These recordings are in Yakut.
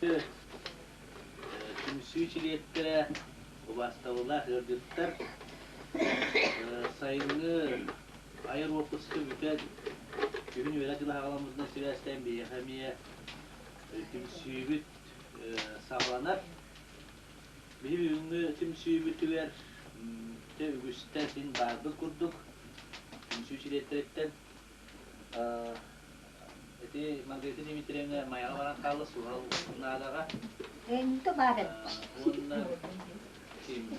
Бүгүҥҥү түмсүү чилиэттэрэ, убаастабыллаах ыалдьыттар, сайыҥҥы айар уоппуска бүтэн, күһүн үөрэх дьыла саҕаламмытынан сибээстээн биһиэхэ эмиэ түмсүүбүт саҕаланар. Биһи бүгүҥҥү түмсүүбүтүгэр дьэ үгүстэр син баарбыт курдук түмсүү чилиэттэриттэн. Ити Маргарита Дмитриевна Майаҕа баран хаалла суһал наадаҕа. Энто баар Уонна ким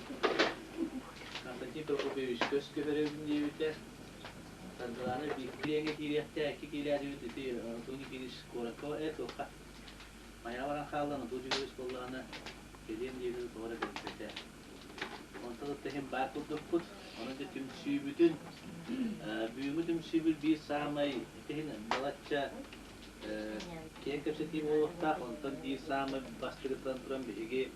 Константин Прокопьевич көс көһөрөбүн диэбитэ. Саргылаана биир киириэхтээх, икки киилээдибит ити Анатолий Никитич куоракка туохха Майаҕа баран хаалла, Анатолий Никитич буоллаҕына кэлиэм диэбитэ тоҕо эрэ кэлбэтэ. Онтон ытта иһин баар курдукпут. Онон дьэ түмсүүбүтүн, бүгүҥҥү түмсүүбүт биир саамай ити иһин балачча киэҥ кэпсэтии буолуохтаах. Онтон биир саамай бастакытынан туран биһиги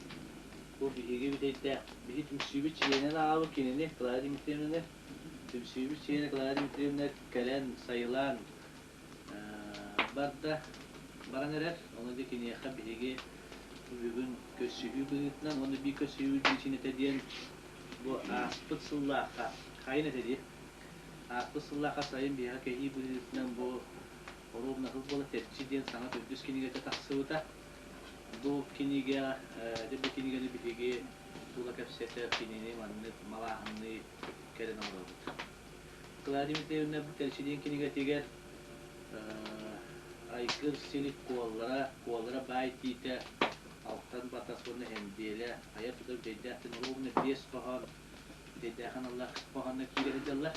бу биһиги бүтэйдээх биһи түмсүүбүт чилиэнин ааҕабыт кинини Клара Дмитриевнаны. Түмсүүбүт чилиэнэ Клара Дмитриевна кэлэн сайылаан барда, баран эрэр. Ону дьэ киниэхэ биһиги бүгүн көрсүһүү быһыытынан уонна биир көрсүһүүбүт биричиинэтэ диэн бу ааспыт сыллаахха хайын этэ дии. Ааспыт сыллаахха сайын биһиэхэ кэһии быһыытынан бу оруобуна сыл буола Тэрчи диэн саҥа төрдүс кинигэтэ тахсыбыта. Бу кинигэ, дьэ бу кинигэни биһиги тула кэпсэтэр кинини маннык малааһынныы кэлэн олоробут. Клара Дмитриевна Тэрчи диэн кинигэтигэр Айгыр силик куоллара, куоллара баай тиитэ, Алтан батас уонна Эндиэлэ, айар тутар бүтэйдээх диэн оруобуна биэс хоһоон бүтэйдээх аналлаах хоһооннор киирэ сылдьаллар.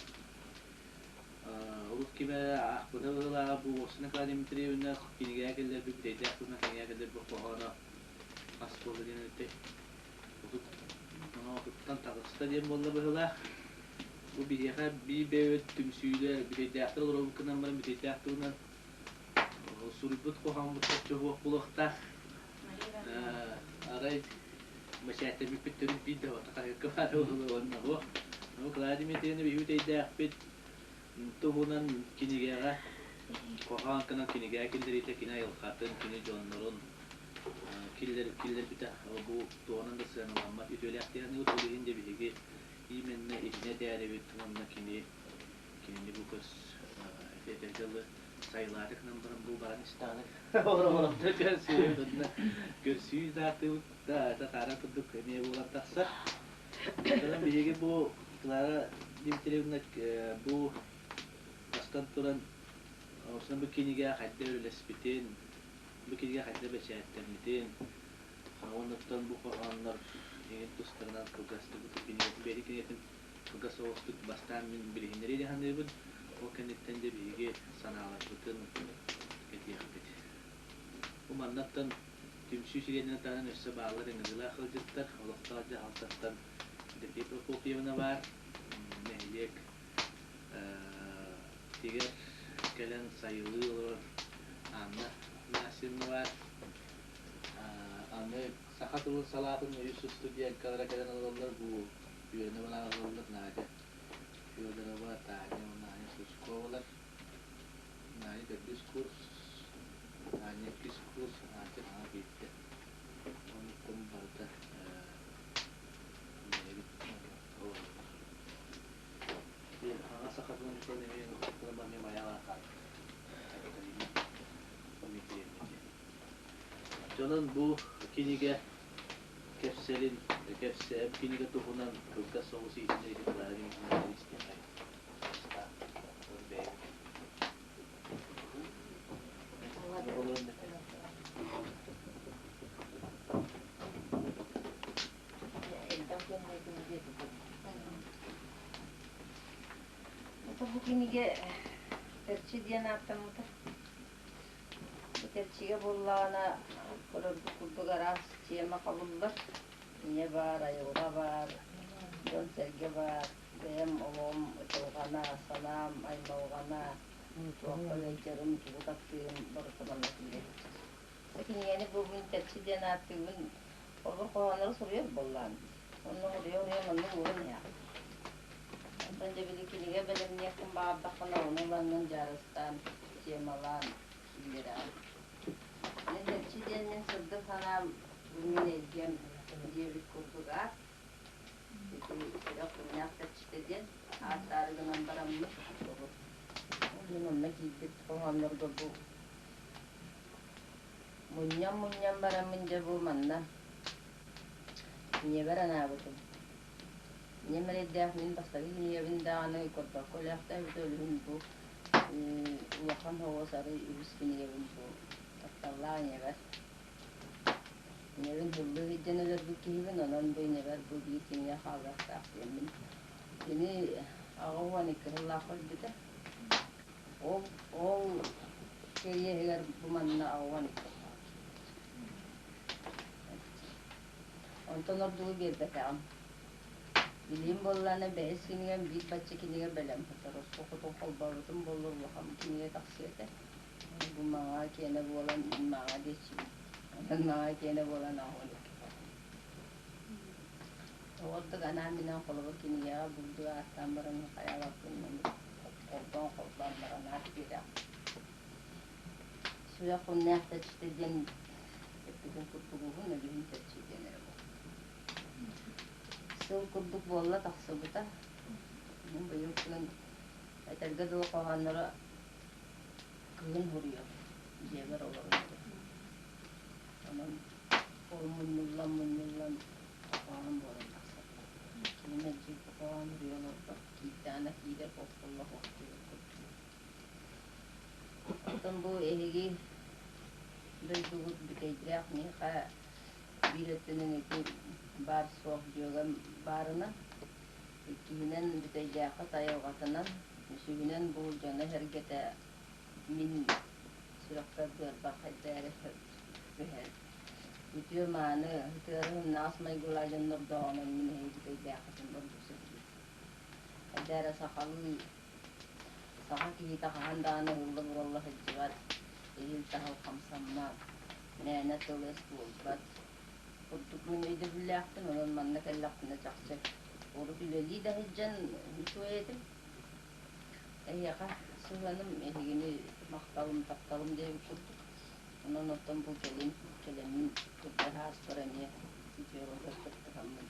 Урут ким эрэ аахпыта быһыылааҕа бу Уопсуна Клара Дмитриевна кинигэҕэ киллэрбит бүтэйдээх туһунан кинигэҕэ киллэрбит хоһооно хас буолла диэн этэй? Отуттан таҕыста диэн буолла быһыылаах. Бу биһиэхэ биир бэйэбит түмсүүлэр, бүтэйдээхтэр олоробут гынан баран бүтэйдээх туһунан суруйбут хоһооммут соччо суох буолуохтаах. Арай бэчээттэммиппит төрүт биир да хаһыакка баар уонна суох. Ну, Клара Дмитриевна биһиги бүтэйдээхпит туһунан кинигэҕэ хоһоон гынан кинигэҕэ киллэриитэ кини айылҕатын, кини дьоннорун киллэрбитэ бу туоһунан да сыаналаммат үтүөлээх диэн ол иһин дьэ биһиги именно итини этээрибит уонна кини кинини бу көс этэргэ дылы сайылааты гынан баран бу баран истэҕинэ олоролордо көрсүү көрсүү даатыбыт да татаара курдук эмиэ буолан тахсар. Онон биһиги бу Клара Дмитриевна бу бастан туран бу кинигэ хайда үлэлэспитин Бу кинигэ хайда бэчээттэммитин, уоннаттан бу хоһооннор эҥин тустарынан кылгастык кинигэтин бэйэтин кинигэтин кылгас соҕустук бастаан мин билиһиннэриэ дии саныыбын. Ол кэнниттэн дьэ биһиги санааларбытын этиэхпит. Бу маннаттан түмсүү чилиэннэрин таһынан өссө бааллар ыҥырыылаах ыалдьыттар, олохтоох дьаһалтаттан Дмитрий Прокопьевна баар, нэһилиэк тигэр кэлэн сайылыы олорор Анна Афанасьевна баар. Аны саха тылын салаатын үс студенткалара кэлэн олороллор. Бу үөрэнэ баран олороллор Надя Федорова, Таня уонна Аня Сучковалар. Надя төрдүс курс, Аня иккис курс, Аня саҥа киирдэ. Оннуктан барыта бэйэбит олороллор. Дьонун бу кинигэ кэпсэлин, кэпсээм кинигэ туһунан кылгас соҕус иһитиннэриитин Клара Дмитриевна истиэхэй. Это бу кинигэ Тэрчи диэн ааттаммыта. Бу Тэрчигэ буоллаҕына көрөргүт курдук араас тема хабыллар. Ийэ баар, айылҕа баар, дьон-сэргэ баар, бэйэм олоҕум ытылҕана, санаам аймалҕана, туохха ыалдьарым, тугу таптыырым барыта манна киирэр. Бу кинигэни бу мин Тэрчи диэн ааттыыбын, олор хоһооннору суруйар буоллаҕым дии. Онно уруйа-уруйа маннык уурун иһэҕин. Онтон дьэ били кинигэ бэлэмниэххин баҕардаххына ону ылаҥҥын дьаарыстаан, темалаан киллэрэҕин. Мин Тэрчи диэн мин сырдык санаа Диэбит курдук аат. Ити сүрэх күннээх тэрчитэ диэн ааттаары гынан бараммыт мин онно киирбит хоһооннорго бу мунньан-мунньан бараммын дьэ бу манна ийэбэр анаабытым. Ийэм эрэйдээх мин бастакы кинигэбин даҕаны көрбөккө өлөөхтөөбүтэ өлүһүн бу улахан оҕус арый үһүс кинигэбин бу тапталлаах ийэбэр Ийэбин һыллыы сылдьан өлөрбүт киһибин, онон бу ийэбэр бу биир кинигэ хаалыахтаах диэммин. Кини 82 сыллаахха өлбүтэ. Ол ол кэриэһигэр бу манна 82 Онтон ордугу биэрбэтэҕим. Билигин буоллаҕына бэһис кинигэм биир бачча кинигэ бэлэм сытар. Хотун холбообутум буоллар улахан кинигэ тахсыа этэ. Бу маҥаа киэнэ буолан маҥаа диэччибин. Онон маҥаа киэнэ буолан аҕабын икки Оҕордук анаан-минээн холобур кинигэҕэ бурдук ааттаан баран хайаабаппын холбоон-холбоон баран аат биэрэҕин. Сүрэх хуннаах тэрчитэ диэн эппитин курдук уһун өлүһүн тэрчи диэн эрэ буолла. Сыл курдук буолла тахсыбыта. Быйыл күн этэргэ дылы хоһоонноро кыһын суруйар, дьиэбэр олорон эрэ. Онон ол мунньуллан-мунньуллан хоһоон буолан тахсар. Кини мэлдьи хоһоон суруйа олорбот, киирдэҕинэ киирэр, холкулла холкуйар курдук. Оттон бу эһиги дойдугут бүтэйдээх миэхэ биир өттүнэн ити баар-суох дьүөгэм баарынан, иккиһинэн бүтэйдээххит айылҕатынан, үсүһүнэн бу дьоно-сэргэтэ мин сүрэхпэр быарбар хайда эрэ сөп түһэн үтүө-мааны, ытыары-һымнаҕас майгылаах дьоннордооҕунан мин эһиги бүтэйдээххитин ордук сөбүлүүбүн. Хайда эрэ сахалыы саха киһитэ хаһан даҕаны ыһылла-буралла сылдьыбат, иһил-таһыл хамсаммат, мээнэ тыл-өс буолбат курдук мин өйдөбүллээхпин, онон манна кэллэхпинэ чахчы урут үлэлии да сылдьан үчүгэй этим. Эһиэхэ сыһыаным эһигини махталым, тапталым диэбит курдук. Онон оттон бу кэлин кэлэммин кырдьаҕаспар эмиэ үтүө кыттыһаммын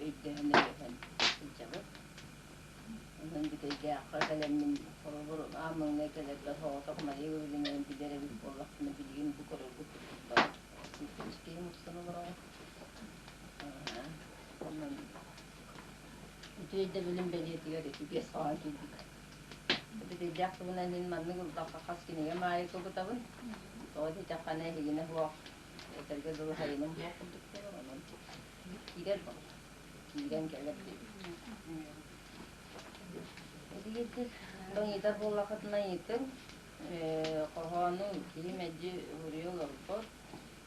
өйдөһөн өйөһөн сылдьабыт. Онон бүтэйдээххэ кэлэммин холобур аан маҥнай кэлэрбэр соҕотох Мария Гаврильевнаны билэр эбит буоллахпына билигин бу көрөргүт курдук бары киһи мустан олороҕут. Онон үтүө өйдөбүлүм бэлиэтигэр ити биэс хоһоон киирбит. Бүтэйдээх туһунан иһин маннык ыллахха хас кинигэм аайы кыбытабын. Тоҕо диэтэххинэ эһигинэ суох этэргэ дылы сайыным суох курдук буолар, онон киирэр буолла. Киирэн кэлэр диэбит. Этигирдик ыйытар буоллаххытына ыйытыҥ. Хоһоону киһи мэлдьи уруйа олорбот.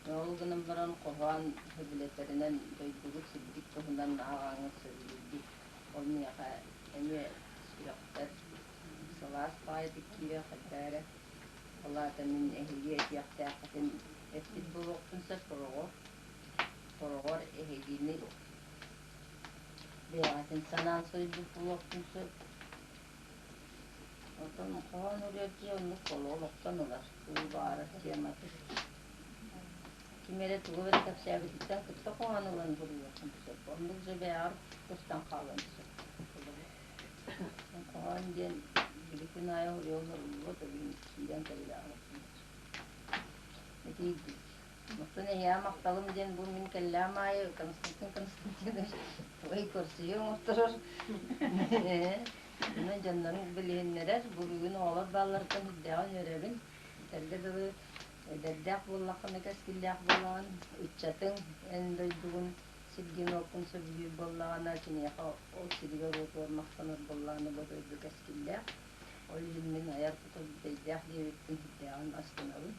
Ол гынан баран хоһоон сөбүлэтэринэн дойдубут сирдик туһунан ааҕаҥҥыт сөбүлүүргүт. Ол миэхэ эмиэ сүрэхпэр сылаас баҕайытык киирэр хайдах эрэ. Ол аата мин эһиги этиэхтээххитин эппит буолуохпун сөп сороҕор. Сороҕор эһигини бэйэҕитин санаан суруйбут буолуохпун сөп. Оттон хоһоон уруйар дьиэ оннук олохтон ылар, тугу баҕарар тематын. Ким эрэ тугу эрэ кэпсээбититтэн кытта хоһоон ылан суруйуоххун сөп. Оннук дьэ бэйэҕэр кустан хаалан сөп. Хоһоон диэн били күн аайы уруйа олоруллубат, өбүн киирэн кэллэҕинэ. Итиирдик. Оттон эһиэхэ махталым диэн бу мин кэллэҕим аайы Константин Константинович твой көрсүһүү оҥорторор. Онон дьоннорун билиһиннэрэр. Бу бүгүн оҕолор баалларыттан сүрдээҕин үөрэбин. Этэргэ дылы, эдэрдээх буоллаххына кэскиллээх буолаҕын, ыччатыҥ эн дойдугун сиргин-уоккун сөбүлүүр буоллаҕына, киниэхэ ол сиригэр-уотугар махтанар буоллаҕына бу дойду кэскиллээх. Ол иһин мин айар-тутар бүтэйдээх диэбиппин сүрдээҕин астынабын.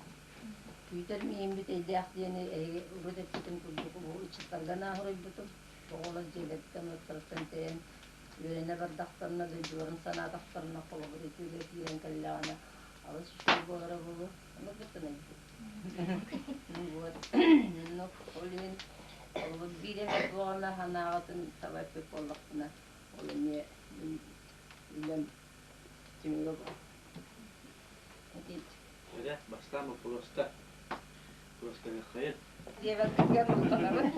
Күүтэр миигин бүтэйдээх диэни эһиги урут эппитим курдук улуу ыччаттарга нааһырыйбытым. Оҕолор дьиэлэриттэн-уоттарыттан тэйэн үөрэнэ бардахтарына, дойдуларын санаатахтарына, холобур ити үлэ киирэн кэллэҕинэ алыс үчүгэй буолара буолуо. Оннук быттанайбыт. Вот. Оннук ол иһин холобур биир эмэ буолана санааҕытын таба эппит буоллахпына, ол эмиэ мин үлэм түмүгэ буолар. Эрэ, бастаан боппуруоста. Куоскаһыаххайын. Диэбэккитигэр махтанабын.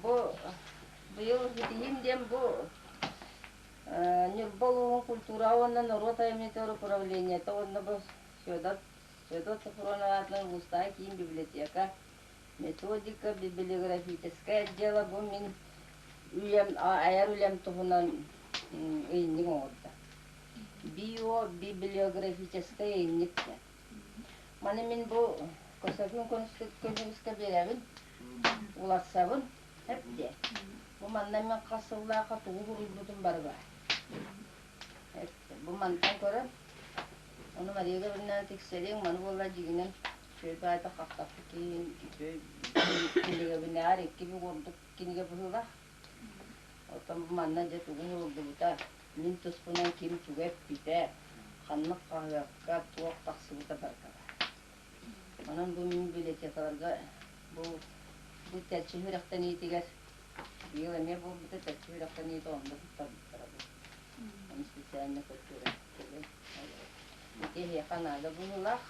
Бу быйыл ситиһиим диэн бу Ньурба улууһун культураҕа уонна норуот айымньытыгар управлениета уонна бу Федор Федот Софронов аатынан улуустааҕы киин библиотека методика библиографическай отдела бу мин үлэм айар үлэм туһунан ыйынньык оҥордо. Био-библиографическай ыйынньык диэн. Маны мин бу Косогун Конституцияска биэрэбин, уларсабын, эп диэ. Бу манна мин хас сыллаахха тугу суруйбутум бары баар. Бу мантан көрөн, ону Мария Гавриловна тиксэриэҥ, маны буолла дьигинэн үчүгэй баайда хахтаппыт киһин үчүгэй кинигэбинээҕэр икки бүк ордук кинигэ быһыылаах. Оттон бу манна дьэ тугу уһулдубута, мин туспунан ким тугу эппитэ, ханнык хаһыакка туох тахсыбыта барыта баар. Онон бу мин библиотекаларга бу бу Тэрчи үөрэхтэниитигэр быйыл эмиэ буолбута Тэрчи үөрэхтэниитэ онно туттарбыттара бу. Ону специально көрдөрөн кэлэн ити эһиэхэ наада быһыылаах.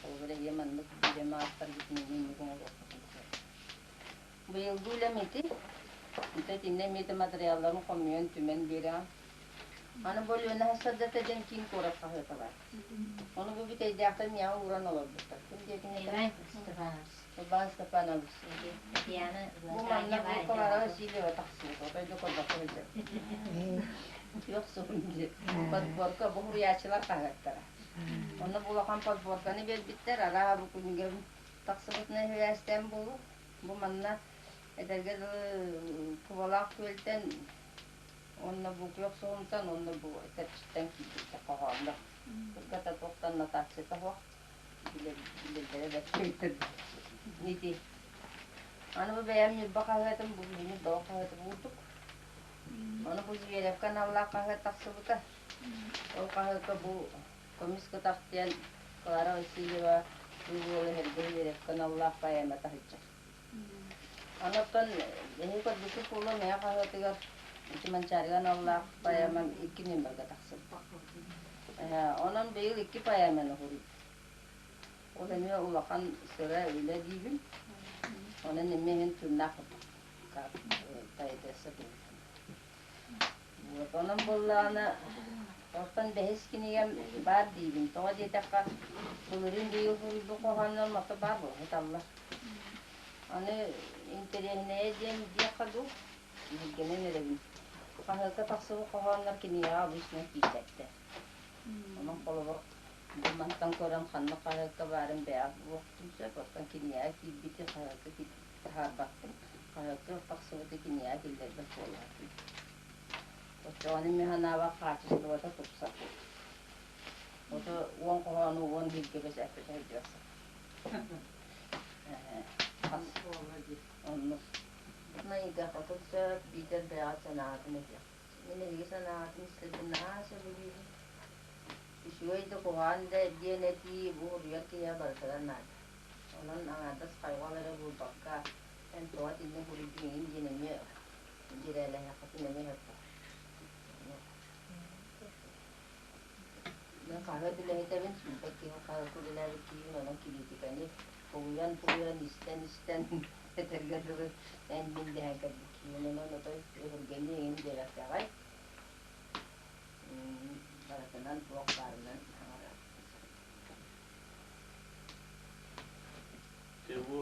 Холобура эһиэ маннык биирэмэ ааттаргытын эмиэ инник оҥоруоххутун сөп. Быйылгы үлэм ити. Ити итиннэ эмиэ да матырыйаалларын хомуйан түмэн биэрэҕин. Аны бу Өлүөнэ сырдата диэн киин куорат хаһыата баар. Ону бу бүтэйдээхтэр миэхэ ууран олорбуттар. Ким диэтиҥ Иван Степанович. Иван Степанович. Татьяна Бу манна бу Клара Васильева тахсыбыт. Отой да көрбөккө сылдьар. Күөх суһум диэн. Подборка бу суруйааччылар хаһыаттара. Онно бу улахан подборканы биэрбиттэр. Арааһа бу күнүгэ тахсыбытынан сибээстээн буолуо. Бу манна этэргэ дылы Кубалаах күөлтэн уонна бу Күөх Суһумтан уонна бу Тэрчиттэн киирбиттэр хоһооннор. Кыргата туохтан нотацията суох билэллэрэ бэрт Нити. Аны бу бэйэм Ньурба хаһыатым, бу биһиги Ньурба хаһыаты буурдук. Ону бу Зверевка аналлаах хаһыат тахсыбыта. Ол хаһыакка бу Көмүс кытах диэн Клара Васильева бу уол эһэргэ Зверевка аналлаах поэмата сылдьар. Аны оттон эһиги көрбүккүт буолуо Мэйэ хаһыатыгар ити Манчаарыга аналлаах поэмам икки нүөмэргэ тахсыбыта. Онон быйыл икки поэманы суруйдум. Ол эмиэ улахан сыра үлэ диибин. Онон эмиэ иһин тыыннаах курдук поэтесса быһыытынан. Вот онон буоллаҕына оттон бэһис кинигэм баар диибин. Тоҕо диэтэххэ былырыын быйыл суруйбут хоһооннорум ото баар буола сыталлар. Аны интэриэһинэйэ диэн диэххэ дуу, биһиргэнэн эрэбин. Хаһыакка тахсыбыт хоһооннор кинигэҕэ обычно киирбэттэр. Онон холобур бу мантан көрөн ханнык хаһыакка баарын бэйэҕит булуоххутун сөп, оттон кинигэҕэ киирбити хаһыакка таһаарбаппын, хаһыакка тахсыбыты кинигэҕэ киллэрбэт буолаатым. Оччоҕуна мин санаабар хаачыстыбата тупсар. Ото уон хоһоону уон бииргэ бэчээккэ сылдьыахсыт. Оннук. Майга хотун сөп, биитэр бэйэҕит санааҕытын этиэххит. Мин эһиги санааҕытын истэрбин наһаа сөбүлүүбүн. Үчүгэй да куһаҕан да диэн этии бу уруйар киһиэхэ барытыгар наада. Онон аҥаардас хайҕал эрэ буолбакка, эн тоҕо итинник уруйдуҥ игин диэн эмиэ дьирээлэһиэххитин эмиэ сөп. Мин хаһыат үлэһитэбин, сүүрбэ киһи хаһыакка үлэлээбит киһибин, онон кириитикэни тулуйан-тулуйан, истэн-истэн этэргэ дылы эн-мин дэһэн кэлбит киһибин. Онон отой өһүргэниэ иҥин диэбэккэҕэй, барытынан туох баарынан аҥара. Дьэ бу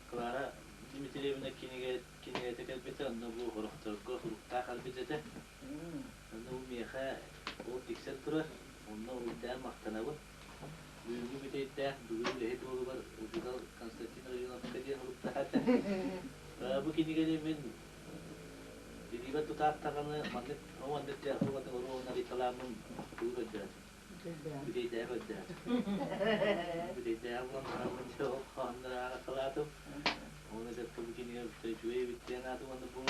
Клара Дмитриевна кинигэ кинигэтэ кэлбитэ, онно бу сорохторго суруктаах кэлбит этэ. Онно бу миэхэ ол тиксэн турар, онно үрдээн махтанабын. Бүгүҥҥү бүтэйдээх бүгүн үлэһит уолугар учуутал Константин Родионовка диэн суруктаах этэ. Бу кинигэни мин илиибэр тутаат даҕаны маннык маннык дьэ оруолун арыйталааммын тугу көрдөөтүм. Бүтэйдээҕи көрдөөтүм. Бүтэйдээҕи булан бараммын дьэ ол хоһооннору ааҕаталаатым. Уонна дьэ бу кинигэ үчүгэй эбит диэн аатым уонна бу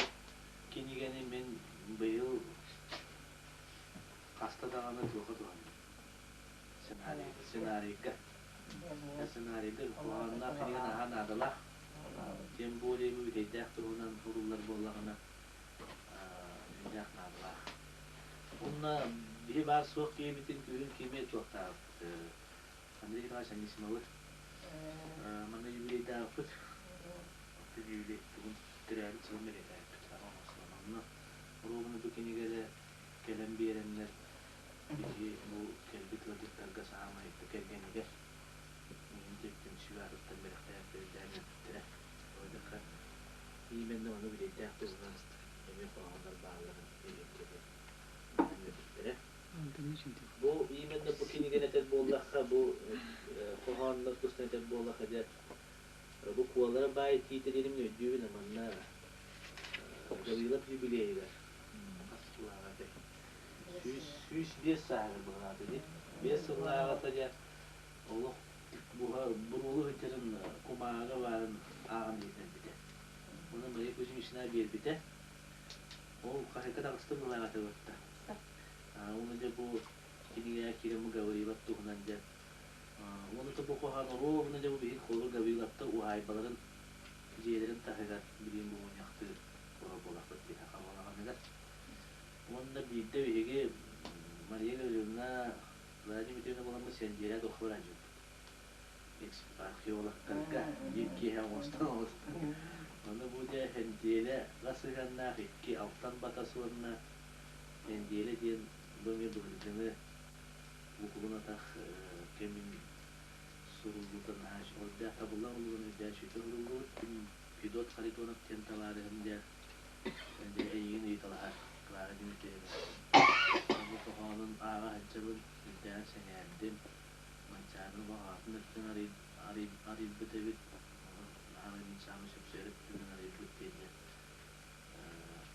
кинигэни мин быйыл хаста даҕаны туохха туһанным. Сценарий, сценарийга. Сценарийга хоһоонноох кинигэ наһаа наадалаах. Тем более бу бүтэйдээх туһунан суруллар буоллаҕына сүрдээх наадалаах. Уонна биһи баар суох киһибитин күүһүн кими туохтаабыт Андрей. Николаевич Анисимовы манна юбилейдаабыппыт. Оттон юбилей тугун төрөөбүт сылын бэлиэтээбиппит. Онно оруобуна бу кинигэлэ кэлэн биэрэннэр биһиги бу кэлбит ыалдьыттарга саамай кэргэнигэр миигин түмсүү аатыттан бэлэхтээн бэлэхтээн үөрбүттэрэ. Тоҕо именно ону билиэйдээх туһунан эмиэ хоһооннор баалларын иһиттэрэ үөрбүттэрэ. Бу именно бу кинигэни этэр буоллахха, бу хоһооннор тустан этэр буоллахха дьэ бу Куолара баай этиитэ диэним өйдүүбүн манна Гаврилов юбилейыгар хас сыллааҕа этэй? 105 сааһыгар быһалаата дии. 5 сыллааҕыта дьэ олох буһа буруолу сылдьарын кумааҕыга баарын ааҕан иһитинэрбитэ. Ону Мария Кузьминична биэрбитэ. Ол хаһыакка таҕыста быһалаата барта. Уонна дьэ бу кинигэҕэ киирэн бу Гаврилов туһунан дьэ уонна бу хоһоон оруобуна дьэ бу биһиги Холу Гавриловтар уһаайбаларын дьиэлэрин таһыгар билигин бу мунньахтыыр олор буолахпыт дии хабалаҕаныгар. Уонна биирдэ биһиги Мария Гавриловна Владимир Дмитриевна буоламмыт Сэнтиэрэ туохха баран дьуппут. Археологтарга биир киэһэ оҥостон оҥостон. Ону бу дьэ Сэнтиэрэ сыһыаннаах икки алтан батас уонна Нэдиэлэ диэн бу эмиэ былыргыны букулун атах кэмин суруллуута наһаа ордоох табыллан олорон өйдөөн сүтэ суруллубут. Федот Харитонов диэн табаарыһым дьэ эйигин ыйыталаһар Клара Дмитриевна. Бу хоһоонун ааҕа сылдьабын, үрдээн сэҥээрдим. Манчаарыны баҕаатын өттүн арыйбыт эбит. Ону наһаа мин саамай сөпсөөр өттүнэн арыйбыт диэн дьэ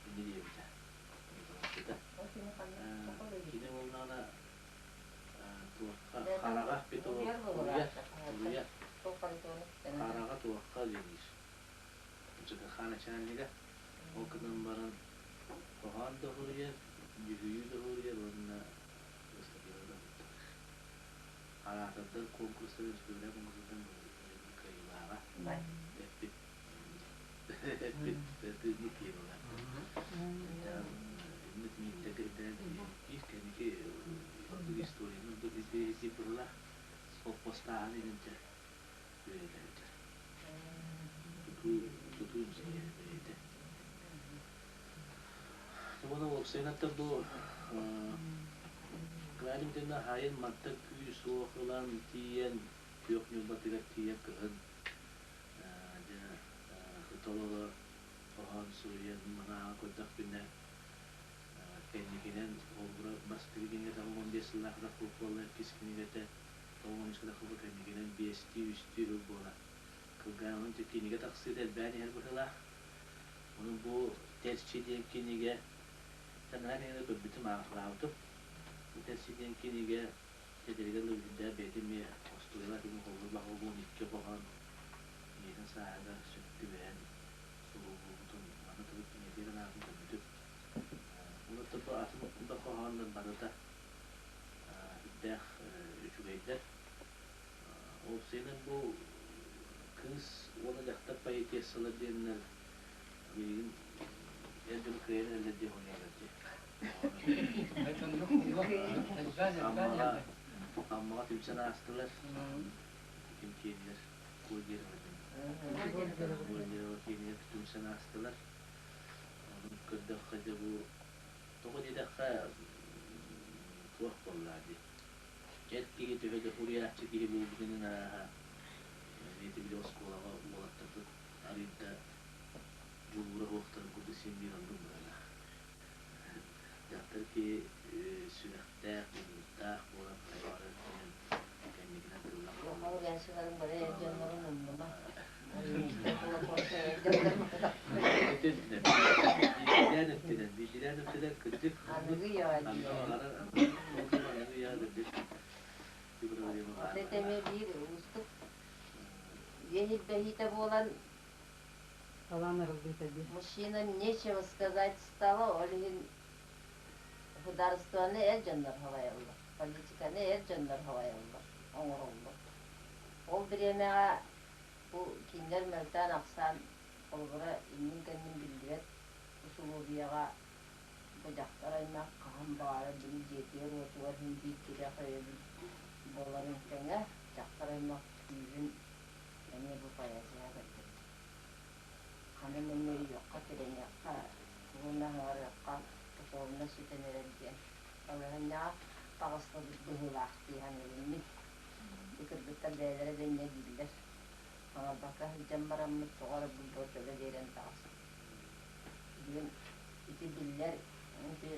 инни диэбитэ. Кини буоллаҕына туохха хараҕа Петров уруйар уруйар хараҕа туохха үлэлиир ЖКХ начальнига ол гынан баран хоһоон да суруйар дьүһүйүү да суруйар уонна ыстатыйалары да суруйтарар араатардар конкурстарын республика конкурсуттан кыайыылааҕа эппит Эппит тыыннык киһи буолар. Инник мииттэргэ биир кэнники ордук историяны ордук интэриэһиргиир быһыылаах холкуостааһын инэнтэ үөрэтэр. Тутуу тутуу инженерэ бэйэтэ. Уонна уопсайынан бу Кларим диэн хаайын манта күүс-уох ылан тиийэн күөх Ньурбатыгар тиийэн кыһын Дьэ, толору хоһоон суруйан манааҕа көрдөхпүнэ, кэнникинэн холобура бастакы кинигэтэ 15 сыллаах таххыбыт буолла, иккис кинигэтэ 13 таххыбыт кэнникинэн биэстии, үстүү сыл буола. Кылгаан кинигэ тахсыыта элбээн иһэр быһыылаах. Ону бу Тэрчи диэн кинигэ наһаа кинигэни көрбүтүм, ааҕалаабытым. Бу Тэрчи диэн кинигэ Тэтэригэр Лыбыдьа бэйэтэ эмиэ остуоруйалаах күнүн холобур баҕа икки хоһоон ийэтин сааһыгар сөп түбэһэн суруллубутун манна тылыт ийэтигэр анаатын көрбүтүм. Ол бу атын да хоһооннор барыта үрдээх үчүгэйдэр. Ол сиэнэн бу кыыс уонна дьахтар поэтессалар диэннэр билигин эр дьону кыайан эрэллэр диэн хоруйаллар дии. Аммаҕа түмсэн аастылар. Ким киэнигэр Куо диэн Куо киэнигэр түмсэн аастылар. Онон көрдөххө дьэ бу тоҕо диэтэххэ туох буоллаа дии. Эр киһи төһө да суруйааччы киһи буолбутунун арааһа ити били оскуолаҕа уолаттарбыт арыйда дьулуура суохтарын курдук син биир оннук быһыылаах. Дьахтар киһи сүрэхтээх, дьулуурдаах буолан хайаҕар өттүнэн кэнникинэн тыллан Суруйааччыларын бары эр дьоннорун умнума. Биирдиилээн өттүнэн, биирдиилээн өттүнэн кырдьык Аныгы үйэҕэ ханна дии. баҕарар аныгы үйэҕэ кырдьык Вот это эмиэ биир уустук үйэ ирбэһиитэ буолан Талаан арыллыыта дии. Мужчинам нечего сказать стало, ол иһин судаарыстыбаны эр дьоннор салайаллар, политиканы эр дьоннор салайаллар, оҥороллор. Ол бириэмэҕэ бу кинилэр мөлтөөн-ахсаан холобура иннин-кэннин биллибэт усулуобуйаҕа бу дьахтар аймах хаһан баҕарар били дьиэтигэр-уотугар син биир тирэх өйөбүл буоларын тэҥэ. Дьахтар аймах күүһүн эмиэ бу поэзияҕа көрдөрдө. Ханан эмэ өйүөххэ, тирэниэххэ, тугун аһарыахха духовно сүтэн эрэр диэн балаһыанньаҕа таҕыстыбыт быһыылаах дии саныыбын мин. Ити кыргыттар бэйэлэрэ да инньэ дииллэр. Хаҥарбакка сылдьан бараммыт тоҕо эрэ бу төлө биэрэн таҕыстыбыт. Билигин ити биллэр ити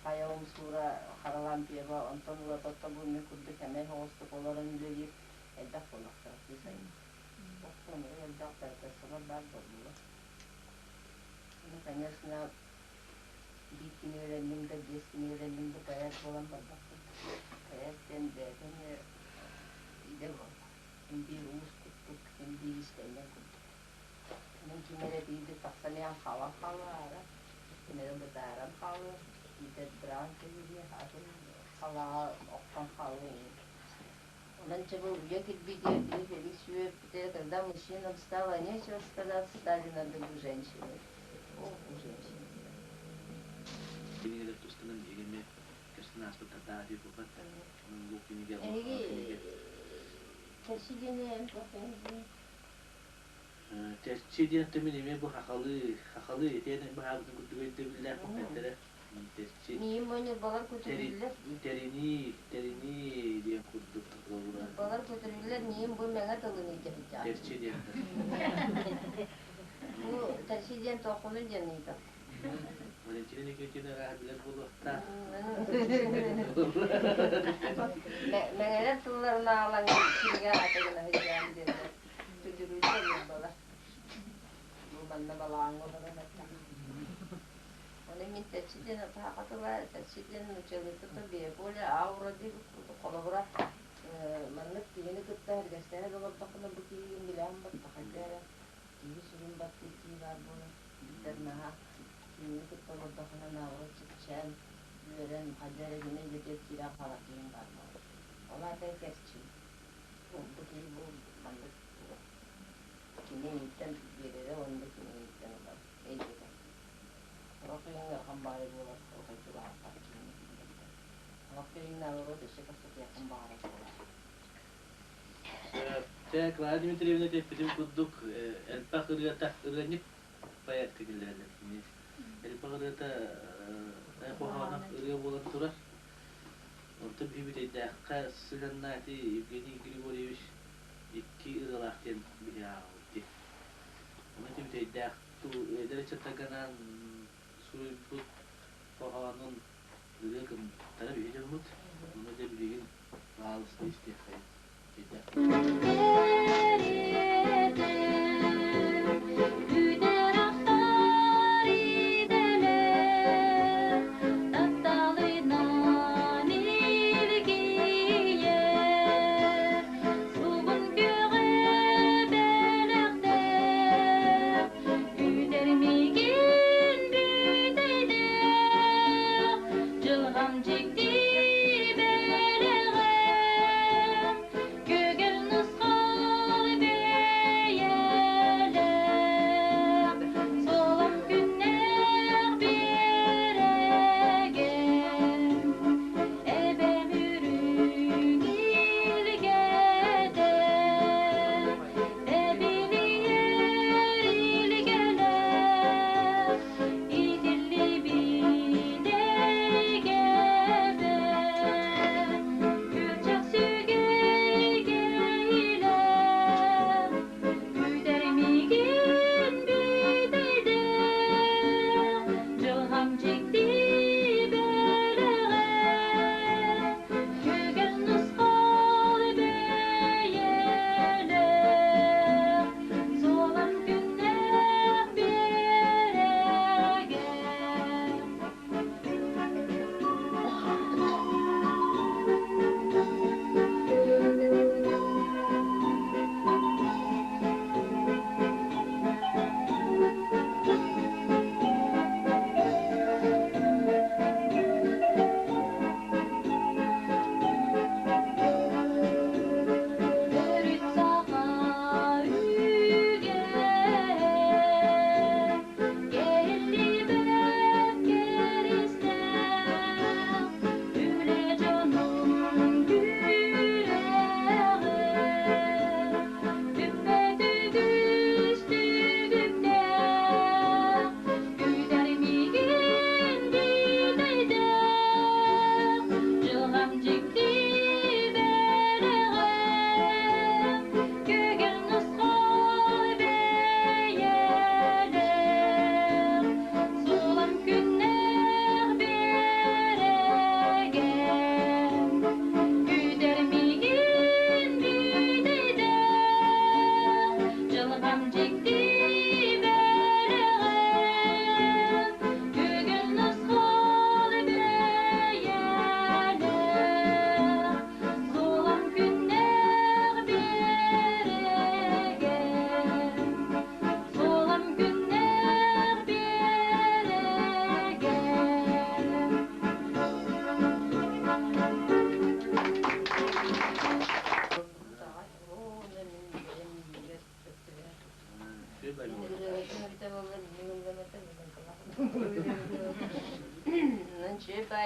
хайа умсуура Харалампьева онтон ылата бу мин курдук эмэй соҕустук олорон үлэлиир элбэх буоллахтара кыыс аймах. Оттон элбэх поэтессалар баар буоллулар. Ну, конечно, биир кинигэлэнним да, биэс кинигэлэнним да поэт буолан барбаппын. Поэт диэн бэйэтэ эмиэ идэ буолла. Син биир уус курдук, син биир истэнньэҥ курдук. Мин ким эрэ биирдик тахсан иһэн хаалан хаалаара, ким эрэ бытааран хаалыа, биитэр быраан кэбиһиэ, атын халааҕа охтон хаалыа иһин. Онон чэ бу үйэ кирбиитигэр били Феликс үөрбүтэ, когда мужчинам стало нечего сказать, стали на дыбы женщины. О, у женщин. Кинигэлэр тустанан биһиги эмиэ көстөн ааспыттардаах дии буолбат. Онон бу кинигэ Эһиги кинигэ Тэрси диэни эн туох Тэрчи диэн мин эмиэ бу хахалыы, хахалыы итиэнэ быһаабытын курдук өйдөбүллээх эттэрэ. Тэрчи Миим бу балар тэри көтүрүллэр дии. тэринии, тэринии диэн курдук холобура. Балар көтүрүллэр миим бу мэҥэ тылын илдьэ сылдьаҕын. Тэрчи диэн. Бу тэрчи диэн туоххунуй диэн ыйытар. Валентина Никитина арааһа билэр буолуохтаах. Мэҥэлэр тылларын аалаҥ кинигэ аата гына сылдьаан диэннэр көтүрүллэр балар. Бу манна балааҥҥа олорон эттэххэ. Оны мин тэрчи диэн саха тыла, тэрчи диэн нууччалыыта то биополе аура диэбит курдук холобура маннык киһини кытта эргэстэһэ олордоххуна бу киһигин билээн баттахайда эрэ киһи сүрүн баттыыр киһи баар буолар биитэр наһаа кинини кытта олордоххуна наоборот чэпчээн үөрэн хайда эрэ гына илэтиэр киирэн хаалар киһиҥ баар буолар. Ол аата тэрчи бу киһи бу маннык кини эйиттэн биэрэрэ уонна кини эйиттэн ылар эйгэтэ. Сорох киһиҥ ыарахан баҕайы буолар, отой чугаһаппат киһини билбэттэр. Сорох киһиҥ наоборот өссө кэпсэтиэххин баҕарар буолар. Чэ, Клара Дмитриевна эппитин курдук, элбэх ырыата, ырыанньык поэтка киллэрэллэр кини. Элбэх ырыата хоһооно ырыа буолан турар. Онтон биһи бүтэйдээххэ сыһыаннаати Евгений Григорьевич икки ырыалаах диэн биһи ааҕабыт дии. Ону ити бүтэйдээх эдэр ыччаттарга суруйбут хоһоонун ырыа гыммыттара биһи дьоммут. Ону дьэ билигин баалыста истиэххэйин. Бүтэр ахтар идэлэр тапталынан илгийэр сугун күөҕэ бэлэхтээх бүтэр миигин бүтэйдээх дьылҕам дьикти бэлэҕэ күгэл нусха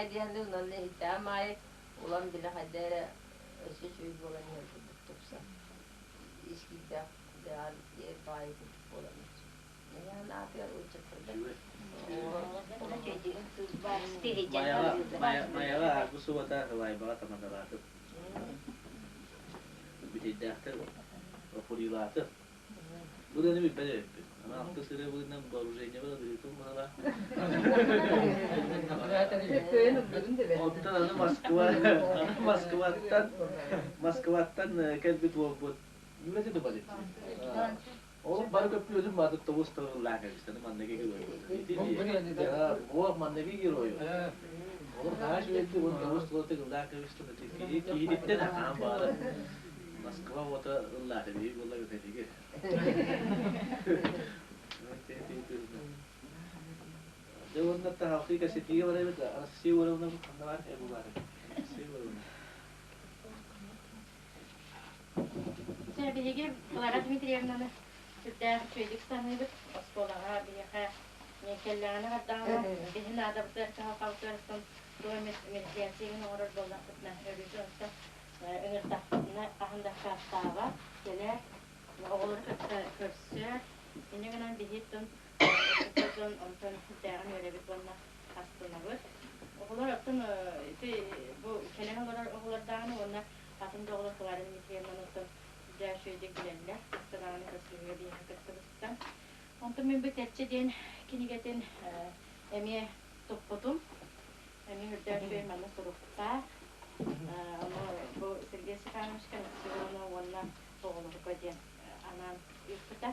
баҕайы диэн онно иһиттэҕим аайы улам били хайда эрэ өссө үчүгэй буолан иһэр курдук тупсан ис киирбэх дэҕэр диэр баҕайы курдук буолан иһэр аатыгар ыччаттарга Майаҕа ааргы субата Ылайбаҕа тамадалаатым. Бүтэйдээхтэр охуриилаатым. Бу даны билбэт эбиппин. Аны алты сырыы быынан вооружениебар ыһыытым быһыла. Оттон аны Москва, аны Москваттан, Москваттан кэлбит уолбут Юра Дубалит. Ол бары көппүөтүн баатык тобус тыллаах эбистэн манныгы герой. Буох манныгы герой. Ол нааш үөтти уон тобус тыллаах эбистэн киһиттен ахаан баара. Москва уота ыллаата биһи буолла көтэтиги. Дьэ уонна таһалхыы кэсэтиигэ барабыт Анастасия Егоровна ханна баар э бу баар Анастасия Егоровна. Чэ, биһиги Клара Дмитриевнаны сүрдээх үчүгэйдик саныыбыт. Оскуолаҕа биһиэхэ кэллэҕинэ бардаҕына, биһи наадабытыгар кыһалҕабытыгар туох эмит мероприятие оҥорор буоллахпытына, өрүүтүн оттон ыҥырдахпытына хаһан да аккаастаабат, кэлэр, оҕолору кытта көрсөр. Инньэ гынан биһи оттон дьон онтон сүрдээҕин үөрэбит уонна астынабыт. Оҕолор оттон ити бу кэлэн олорор оҕолордааҕыны уонна атын да оҕолор Клара Дмитриевнаны оттон сүрдээх үчүгэйдик билэллэр. Хаста даҕаны көрсүһүүгэ биһиэхэ кыттыбыттан. Онтон мин бу Тэрчи диэн кинигэтин эмиэ туппутум. Эмиэ үрдээх үчүгэй манна суруктаах. Ону бу Сергей Степанович Константиновна уонна оҕолорго диэн анаан ыыппыта.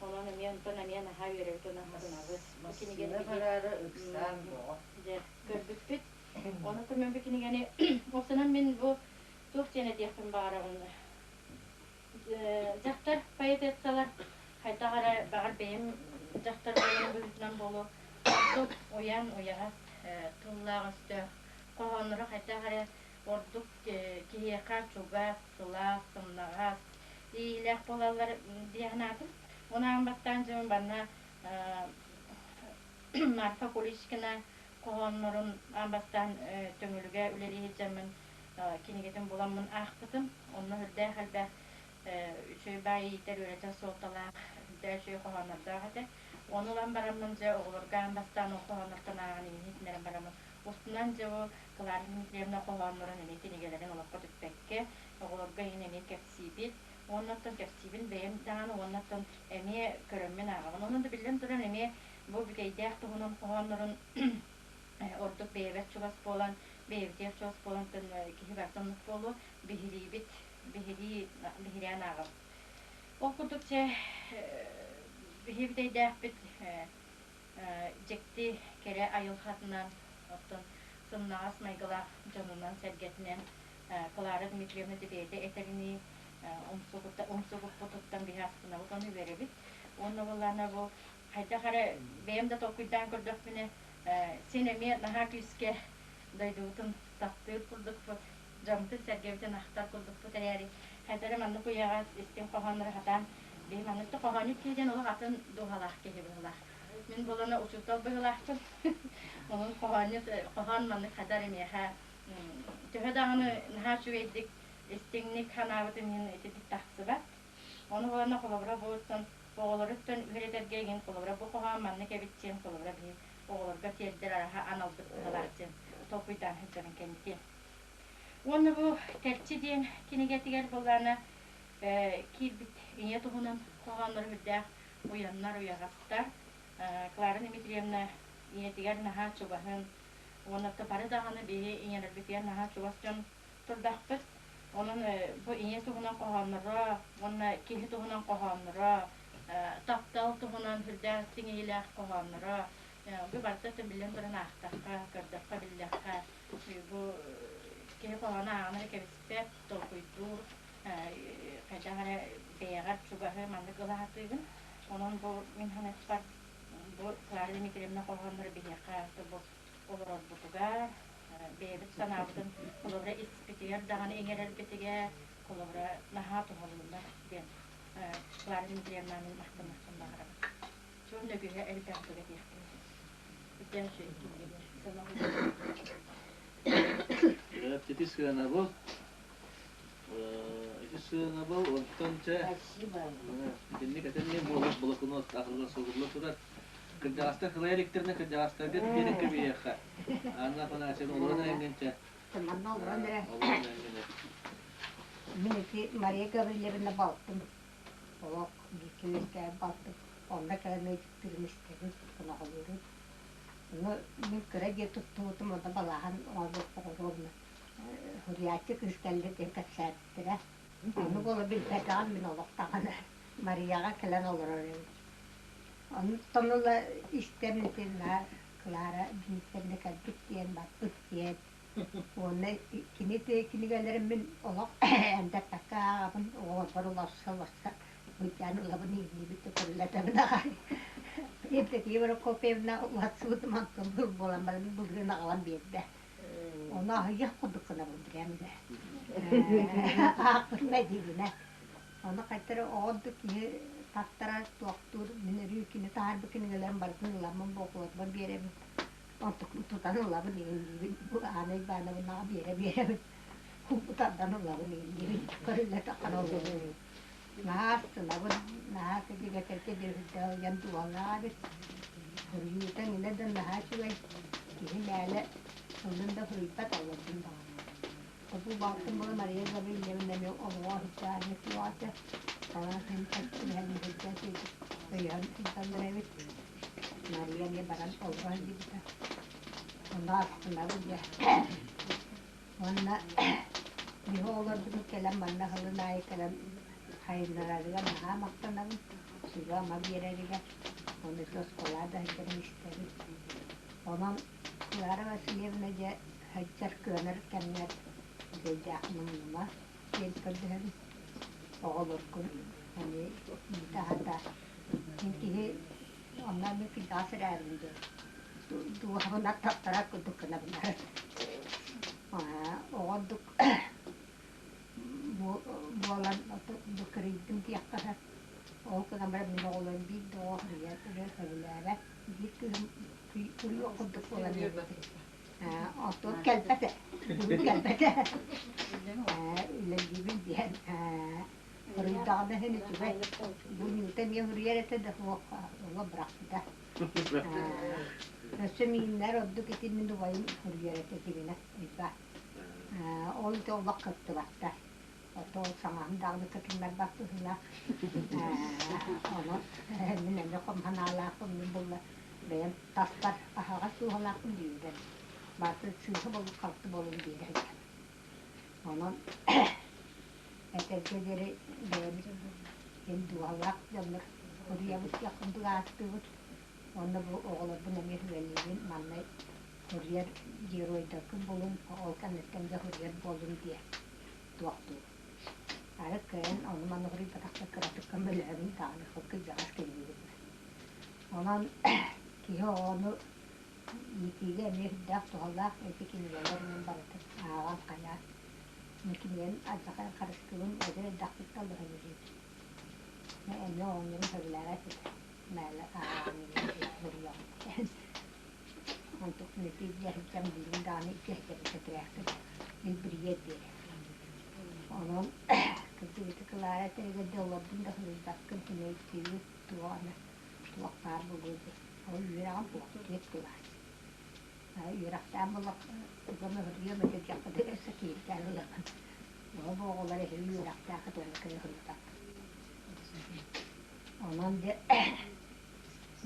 Онон эмиэ онтон эмиэ наһаа үөрэбит уонна астынабыт. Бу кинигэни Массыына бараары ыксаан бөҕө. Дьэ, көрбүппүт. Онон мен бу кинигэни уопсанан мин бу туох диэн этиэхпин баҕарабын дьахтар поэтессалар хайдах эрэ баҕар бэйэм дьахтар буоларым быһыытынан буолуо ордук уйан уйаҕас тыллаах өстөөх хоһоонноро хайдах эрэ ордук киһиэхэ чугас, сылаас, сымнаҕас, иилээх буолаллар дии санаатым. Ону аан бастаан дьэ манна Марфа Куличкина хоһооннорун аан бастаан Төҥүлүгэ үлэлии сылдьаммын кинигэтин буламмын аахпытым. Онно үрдээх элбэх үчүгэй баай иитэр үөрэтэр суолталаах үрдээх үчүгэй хоһооннордоох этэ. Ону ылан бараммын дьэ оҕолорго аан бастаан ол хоһооннортон ааҕан иҥиһитиннэрэн бараммын устунан дьэ бу Клара Дмитриевна хоһооннорун эмиэ кинигэлэрин олоххо түппэккэ оҕолорго иһин эмиэ кэпсиибит. Уонна оттон кэпсиибин бэйэм даҕаны уонна оттон эмиэ көрөммүн ааҕабын. Онон да биллэн туран эмиэ бу бүтэйдээх туһунан хоһооннорун ордук бэйэбэр чугас буолан, бэйэбитигэр чугас буолан киһи барыта оннук буолуо, биһириибит, биһирии, биһирээн ааҕабыт. Ол курдук чэ биһи бүтэйдээхпит дьикти кэрэ айылҕатынан, оттон сымнаҕас майгылаах дьонунан-сэргэтинэн Клара Дмитриевна бэйэтэ этэринии умсугуппутуттан биһи астынабыт, ону үөрэбит. Уонна буоллаҕына бу хайдах эрэ бэйэм да толкуйдаан көрдөхпүнэ, син эмиэ наһаа күүскэ дойдубутун таптыыр курдукпут, дьоммутун-сэргэбитин ахтар курдукпут эрээри, хайдах эрэ маннык уйаҕас, истиҥ хоһооннору хатаан биһи маннык да хоһоонньут киһи диэн олох атын дууһалаах киһи быһыылаах. Мин буолана учуутал быһыылаахпын. Онон хоһоонньут хоһоон маннык хадar миэхэ төһө даҕаны наһаа үчүгэйдик истиҥник санаабытым иһин итинник тахсыбат. Ону буолана холобура бу оҕолоруттан үөрэтэргэ игин холобура бу хоһоон маннык эбит диэн холобура биһи оҕолорго тиэрдэр араха аналбыт быһылаах диэн толкуйдаан сылдьарын кэнники. Уонна бу Тэрчи диэн кинигэтигэр буоллаана киирбит ийэ туһунан хоһооннору үрдээх уйаннар уйаҕастар. Клара Дмитриевна ийэтигэр наһаа чугаһын уонна бары даҕаны биһи ийэлэрбитигэр наһаа чугас дьон турдахпыт. Онон бу ийэ туһунан хоһоонноро уонна киһи туһунан хоһоонноро, таптал туһунан сүрдээх истиҥ хоһоонноро бу барыта биллэн туран аахтахха, көрдөххө, биллэххэ бу киһи хоһоону ааҕан эрэ кэбиспэт, толкуйдуур, хайдах эрэ бэйэҕэр чугаһы маннык ыла сатыыгын. Онон бу мин саныахпар бу Клара Дмитриевна хоһоонноро биһиэхэ бу олорорбутугар, бэйэбит санаабытын холобура испитигэр даҕаны иҥэрэрбитигэр холобура наһаа туһалыыллар диэн Клара Дмитриевна мин махтаныахпын баҕарабын. Чуон үгүһэ элбэх тугу этиэхпин. Үрдээн үчүгэй кинигэ. Ити сыанабыл. Ити сыанабыл онтон чэ итинник этэн буолар блокнот аҕылла сурулла турар. Кырдьаҕастар кылайа иликтэринэ кырдьаҕастарга биэрэн кэбиһиэххэ. Анна Афанасьевна олорон эрэҥҥин чэ. Манна олорон эрэ. Олорон эрэҥҥин Мин ити Мария Гаврильевна балтым. Олох бииргэ үөскээбит балтым. Онно кэлэн ыйытыктыырын истэбин, хоноһолуурун. Ону мин кыра дьиэ туттубутум, онно балааһын оҥорбуппут оруобуна суруйааччы кыыс кэллэ диэн кэпсээбиттэрэ. Ону буола билбэтэҕим мин олох даҕаны. Марияҕа кэлэн олорор эбит. Онтон ыла истэн итиннэ Клара Дмитриевна кэлбит диэн барбыт диэн. Уонна кини кинигэлэрин мин олох эндэппэккэ ааҕабын, оҕолорбор уларса-уларса быдьаан ылабын иҥнибит да көрүлэтэбин аҕай. Евдокия Прокопьевна уларсыбытым онтон буолан баран былырыын аҕалан биэрдэ. Ону аһыйах курдук гынабын билэм да. Аахпытым эдиибинэ. Ону хайтары оҕо киһи тартарар, туохтуур, мин өрүү кини таһаарбыт кинигэлэрин барытын ыламмын буокуларбар биэрэбин. Онтукун тутан ылабын иҥниибин, бу Аана Ивановнаҕа биэрэ-биэрэбин. Кумпутардан ылабын иҥниибин, көрүллэтэххинэ олорун. Наһаа астынабын, наһаа кыдьыгэтэргэ дьүһүйдээх уйан дууһалаах эбит. Суруйуута эҥинэ да наһаа үчүгэй, киһи мээлэ ыллын да суруйбат, олордун даҕаны. Бу балтым була Мария Гаврильевна эмиэ олоҕо сылдьаары туоҕа талаан өйөөн сылдьаллар эбит. Мария эмиэ баран олоро сылдьыбыта. Онно астынабын дьэ. Уонна биһи оҕолорбутун кэлэн манна сылын аайы кэлэн хайыннарарыгар наһаа махтанабын, сүбэ-ама биэрэригэр. Ону ити оскуолаҕа да сылдьан истэбин. Онон Клара Васильевна дьэ сылдьар кыанар кэмҥэр дьайдаах муннума диэн көрдөһөбүн. Оҕолоргун эмиэ иитэ-аһата. Мин киһи онно эмиэ кырдьаҕас эрээрим дуу, дууһабын аттарар курдук гынабын. Оҕо ордук буолан бу кырыйдым диэххэ сөп. Ол гынан баран мин оҕолорум биир да оҕо сөбүлээбэт. Биир кыыһым куруйуох курдук буолан Оттон кэлбэтэ. Бүгүн кэлбэтэ. Үлэлиибин диэн Хоруйдаҕына иһин үчүгэй. Бу Нюта эмиэ суруйар этэ да суох оҕо бырахпыта. Өссө мииннэр ордук ити мин убайым суруйар этэ дибинэ Уйбаан. Ол ити олох кыттыбаттар. Ото ол саҥаһым даҕаны кытыннарбат быһыылаах. Онон мин эмиэ хом санаалаахпын мин булла бэйэм таспар аһаҕас дууһалаахпын диибин. Барыта сыыһа буолуп халты буолун биэрэ сылдьабын. Онон этэргэ диэри бэйэбит эн дууһалаах дьоннор суруйабыт диэх курдук ааттыыбыт. Уонна бу оҕолорбун эмиэ сүбэлиибин манна суруйар геройдаргын булун, ол кэнниттэн дьэ суруйар буоллун диye туохтуур. Арыт кыайан ону-маны суруйбатахха кыратык көмөлөһөбүн даҕаны ол кырдьаҕас киһибин. Онон киһи оҕону иитиигэ эмиэ сүрдээх туһалаах ити кинигэлэр мин барытын ааҕан хайаан мин кинигэни алдьархайын харыстыыбын эдэр эрдэхпиттэн олус сөбүлүүбүн. Эмиэ оҕонньорум сөбүлээбэт этэ мээлэ ааҕан суруйаҕын Онтукпун ити илдьэ сылдьан билигин даҕаны илдьэ сылдьабын тэтэрээхпин илбирийиэр диэри. Онон кырдьык ити Клара этэригэр да олордум да суруйбаккын сэмэйдиибит туох эмэ туох баар буолуо дии. Ол үөрэҕим суох түөрт кылаас. Үөрэхтээх буоллахха тугу эмэ суруйуом этэ диэххэ өссө киһиргээн ылаҕын. Оҕо бу оҕолор эһиги үөрэхтээххит уонна кыайа суруйбаккыт. Онон дьэ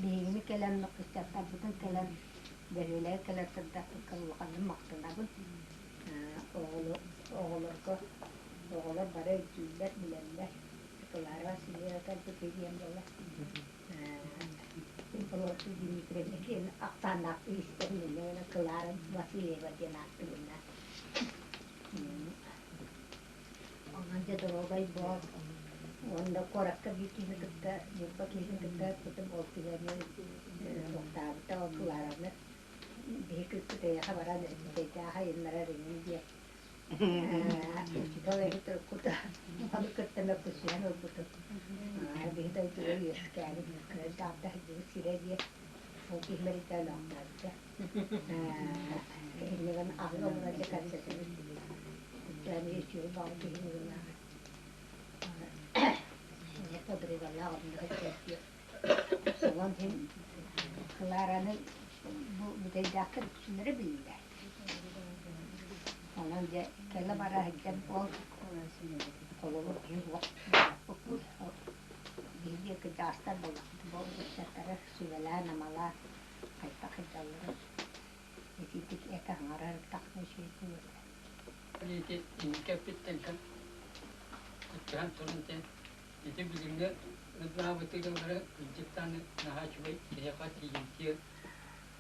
биһигини кэлэн ыччаттарбытын кэлэн бөһүөлэги кэлэн сырдаппыкка улаханнык махтанабын. Оҕолорго оҕолор бары өйдүүллэр, билэллэр. Клара Васильева кэлбит диэн буолар. Прокопий Дмитриевна диэн ахсааннаахтык истэн инньэ Клара Васильева диэн ааттыыбын Онон дьэ доруобай буол. Уонна куоракка биир киһини кытта, Ньурба киһитин кытта ыппытым ол киһи эмиэ туохтаабыта, ол Клараны биһи кыыспыт эйиэхэ баран бүтэйдээх айыннарар иҥин диэн учуутал эбит уруккута ону кытта мөккүсүһэн ылбытым. Биһи дойдуга үөскээбит, кыра даҕда сылдьыбыт сирэ диэн. Ол киһи мэлитээлээхтээбитэ. Иннигэн аһыы олорон дьэ кэпсэтэбит. Үрдээн үчүгэй баҕа киһи быһыылааҕа. Подругалаах онно сылдьар. Онон иһин Клараны бу бүтэйдээхтэр үксүлэрэ биллэр. Онон дьэ кэлэ бара сылдьан ол холобур киһи суох биһиги кырдьаҕастар буоллахпыт бу ыччаттары сүбэлээн-амалаан хайдах сылдьалларын итиитик этэ аҥарар тахса үчүгэй буолуо этэ. Ити инники эппиттэн кыттыһан туран ити билиҥҥи ырдаабытыгар кырдьыктааны наһаа үчүгэй киһиэхэ тиийимтиэ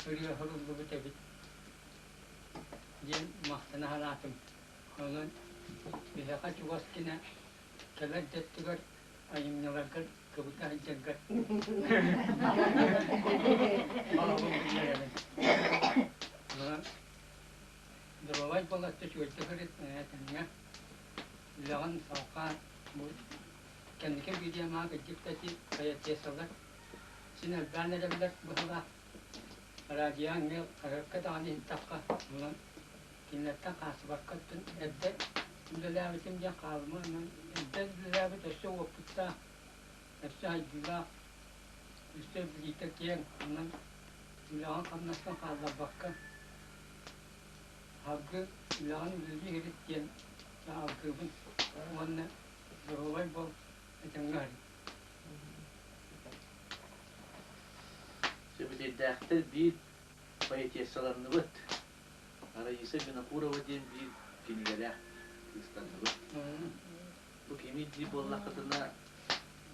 ырыа суруллубут эбит диэн махтана санаатым. Онон биһиэхэ чугас гына кэлэр да өттүгэр айымньыларгар кыбыта сылдьаргар баҕабын биллэрэбин. Онон доруобай буоларга үчүгэйдик сырыт, этэҥҥэ үлэҕин салҕаа. Бу кэнники видеомаҕа кырдьык да ити поэтессалар син элбээн эрэллэр быһыылаах. Радио эмиэ хаһыакка даҕаны иһиттэххэ, онон кинилэртэн хаалсыбакка өттүн эрдэ үлэлээбитим диэн хаалыма, онон эрдэ үлэлээбит өссө уопуттаах, өссө сайдыылаах, өссө билиитэ киэҥ, онон үлэҕин-хамнаскын хаалларбакка салгыы үлэҕин үлэлии сырыт диэн алгыыбын уонна доруобай буол, этэҥҥэ сырыт. Сөбүлэйдээхтэр биир поэтессаланныбыт. Раиса Винокурова диэн биир кинигэлээх кыыстанныбыт. Бу кимий дии буоллаххытына,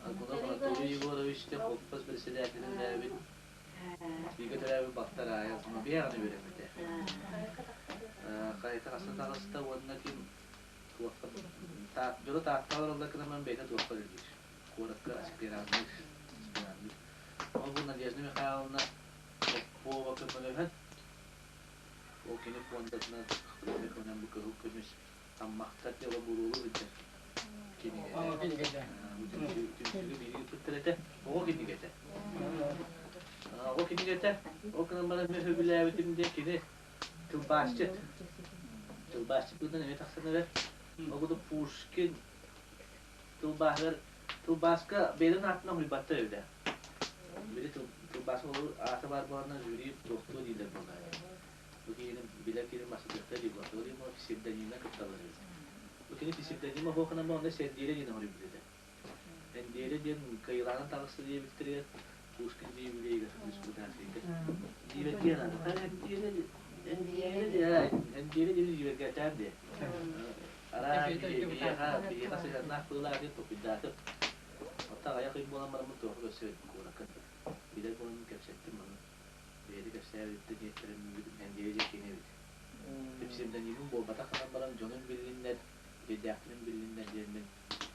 Аргунов Анатолий Егорович диэн холкуос председателинээбит бииргэ төрөөбүт балтар Аайа биһиэҕэ үөрэммитэ. Хайата хаста таҕыста уонна ким туохха дьоно Тааттаҕа олороллор гынан бэйэтэ туохха үлэлиир. Куоракка аспиранныыр. Аспиранныыр. Ол бу Надежда Михайловна Попова көмөлөһөн Ол кини пуондатынан көмөнөн бу кыһыл көмүс таммахтар дьыала буруолу билдэр кинигэтэ. Түмсүүгү биһиги ыыппыттар этэ. Оҕо кинигэтэ. Оҕо кинигэтэ. Ол гынан баран мен сөбүлээбитим диэн кини тылбаасчыт. Тылбаасчыт быдан эмиэ тахсан эрэр. Ол курдук Пушкин тылбааһыгар тылбааска бэйэтин аатынан уһуйбаттар эбитэ. Били тылбаас аата баар буоланнар жюри туохтуо дииллэр буоллаҕа. Бу киһини билэр киһини масытыахта дии буолла. Ол псевдонимна кытталлар эбит. Бу кини псевдонима суохунан онно Сэндиэрэ диэн оҥоруйбут этэ. Эндиэрэ диэн кыайыылааҕын таҕыста диэбиттэригэр Пушкин юбилейыгар республиканскайга диибэргиэн аата. Эндиэрэ Эндиэрэ Эндиэрэ диэн диибэргээтээн диэ. Араа биһиэхэ биһиэхэ сыһыаннаах быылаах диэн толкуйдаатым. Оттон аҕыйах ый буолан бараммын туохха көрсөбүт куоракка билэр буоламмын кэпсэттим ону. Бэйэтэ кэпсээбититтэн иэттэрэн үүммүтүм Эндиэрэ диэн кини эбит. Псевдонимым буолбатах гынан баран дьонум билиннэр, үтүөдээхтэрим билиннэр диэммин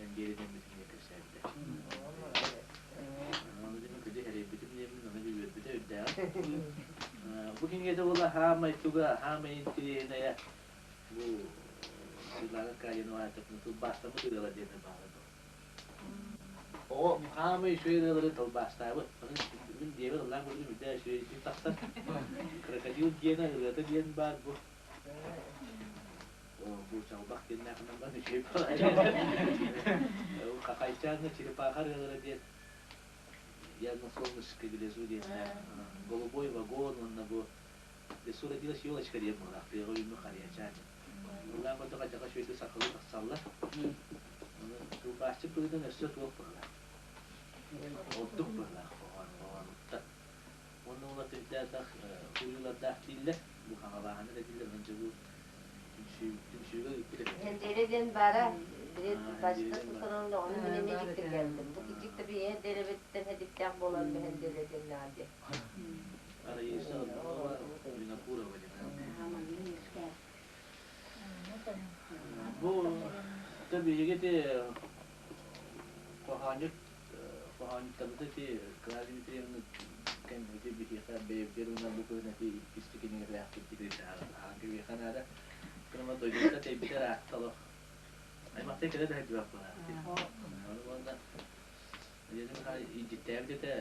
Эндиэрэ диэммитин диэн кэпсээбитэ. Ону дьэ мин күдү эрэйбитим диэммин ону дьэ үөрбүтэ үрдээҕин. Бу кинигэтэ буола хаамай туга, хаамай интириэһинэйэ бу Светлана Аркадьевна аатырбын тылбаастаммыт ырыалар диэн баара дуо? Оҕо хаамай үчүгэй ырыалары тылбаастаабыт. Мин диэбэр ыллаан көрдүм үрдээ үчүгэй тахсар. Крокодил диэнэ ырыата диэн баар бу. Бу чалбах диэннээхинэн баран үчүгэй Хахайчааҥҥа черепаха ырыалара диэн Я на солнышко гляжу диэннээх Голубой вагон уонна бу Лесу родилась елочка диэн буоллаах тыаҕа үүммүт харыйачаан. Ыллаан көрдөххө дьаха үчүгэйдик сахалыы тахсаллар. Ону тылбаасчыт быһыытынан өссө туох быһыылаах. Ордук быһыылаах хоһоон хоһоонуттан. Уонна ол атырдаатах уйуулардаах дииллэр. Бу хаҥалааһыны да дииллэр. Онон дьэ бу түмсүүгэ ыыппыт этэ. Эндиэрэ диэн баара, били тылбаасчыттар тустарынан ону мин эмиэ дьиктиргээбитим. Бу кырдьык да биһиэхэ дэрэбиттэн хэдиктээх буолан Эндиэрэ диэн диэн. Раиса Аргунова, Винокурова диэн. Бу биһиги ити хоһоонньут хоһоонньуттарбыт ити Клавдия Дмитриевна кэнники биһиэхэ бэйэбитигэр уонна бу күн ити иккис кинигэлээхпит биһиэхэ наада. Кырма дойдута тэйбитэ ыраатта олох. Аймахтар кэлэ да сылдьыбат буолаахтыы. Ону уонна Дьиттээбит этэ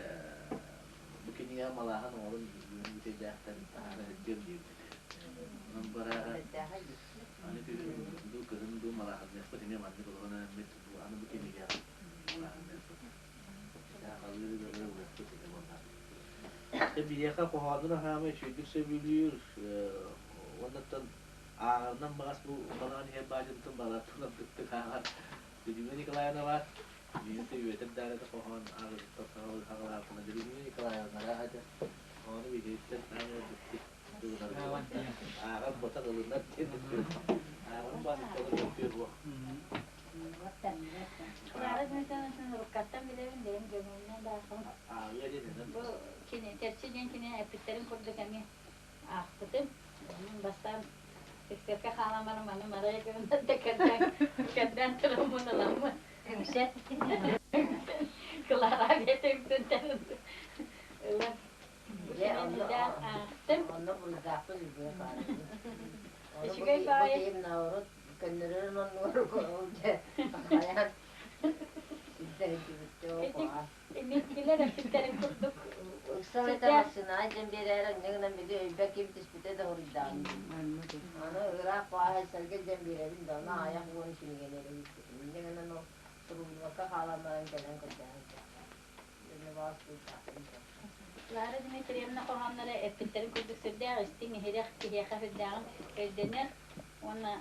бу кинигэ малааһын оҥорон бүгүн бүтэйдээхтэн таһаара сылдьыам диэбит этэ. Онон бараара аны күһүн дуу, кыһын дуу малааһынныахпыт эмиэ маннык олорон эрэммит бу аны бу кинигэҕэ малааһынныахпыт. Саахалыыр ыарыы ылыахпыт этэ буоллар. Биһиэхэ хоһоонун аһаамай үчүгэйдик сөбүлүүр уоннаттан ааҕарынан баҕас бу балаҕан иһэр баадьынтын балааттан ордуктук ааҕар Людмила Николаевна биирдэ үөтэр даарата хоһоон ааҕыытыттан саҕалаабытына Людмила Николаевна арааһа хоһоону биһириттэн аан ордуктук ылынар ааҕар ботан ылынар диэн ааҕар баасыттан мөккүөр буох. Клара Дмитриевна уруккаттан билэбин бэйэм дьонунан да аахпын. Ааҕыа диэн Бу кини Тэрчи диэн кини эппиттэрин курдук эмиэ аахпытым. Бастаан эксперкэ хаалан баран маны марайа гынан да кэрдээн кэрдээн тураммын ыламмын. Үҥсэ. Клара бэйэтэ үҥсэн ылан бу Дьэ, кинини онно дээн аахтым. онно буруйдаахпын үрдүгэр баарбын. Ону бу Үчүгэй киһи бу баҕайы киһим наоборот көннөрөрүн оннугар ол дьэ хайаан сирдэрдибиттэ ол Ити куһаҕан. инникилэр эппиттэрин курдук Ыксал этэ сүрдээх массыынаҕа илдьэн биэрээри инньэ гынан били өйбөр ким түспүтэ да хоруйдаан. Аны ыраах баҕаһайсарга илдьэн биэрэбин да, ону аҕыйах уон кинигэни эрэ ыыппытым. Инньэ гынан ол суруллубакка хаалан баран кэлэн көрдөһөн кэллэ. Дьэ баҕас буруйдаахпын Клара Дмитриевна хоһоонноро эппиттэрин курдук сүрдээх истиҥ-иһирэх киһиэхэ сүрдээҕин өйдөнөр уонна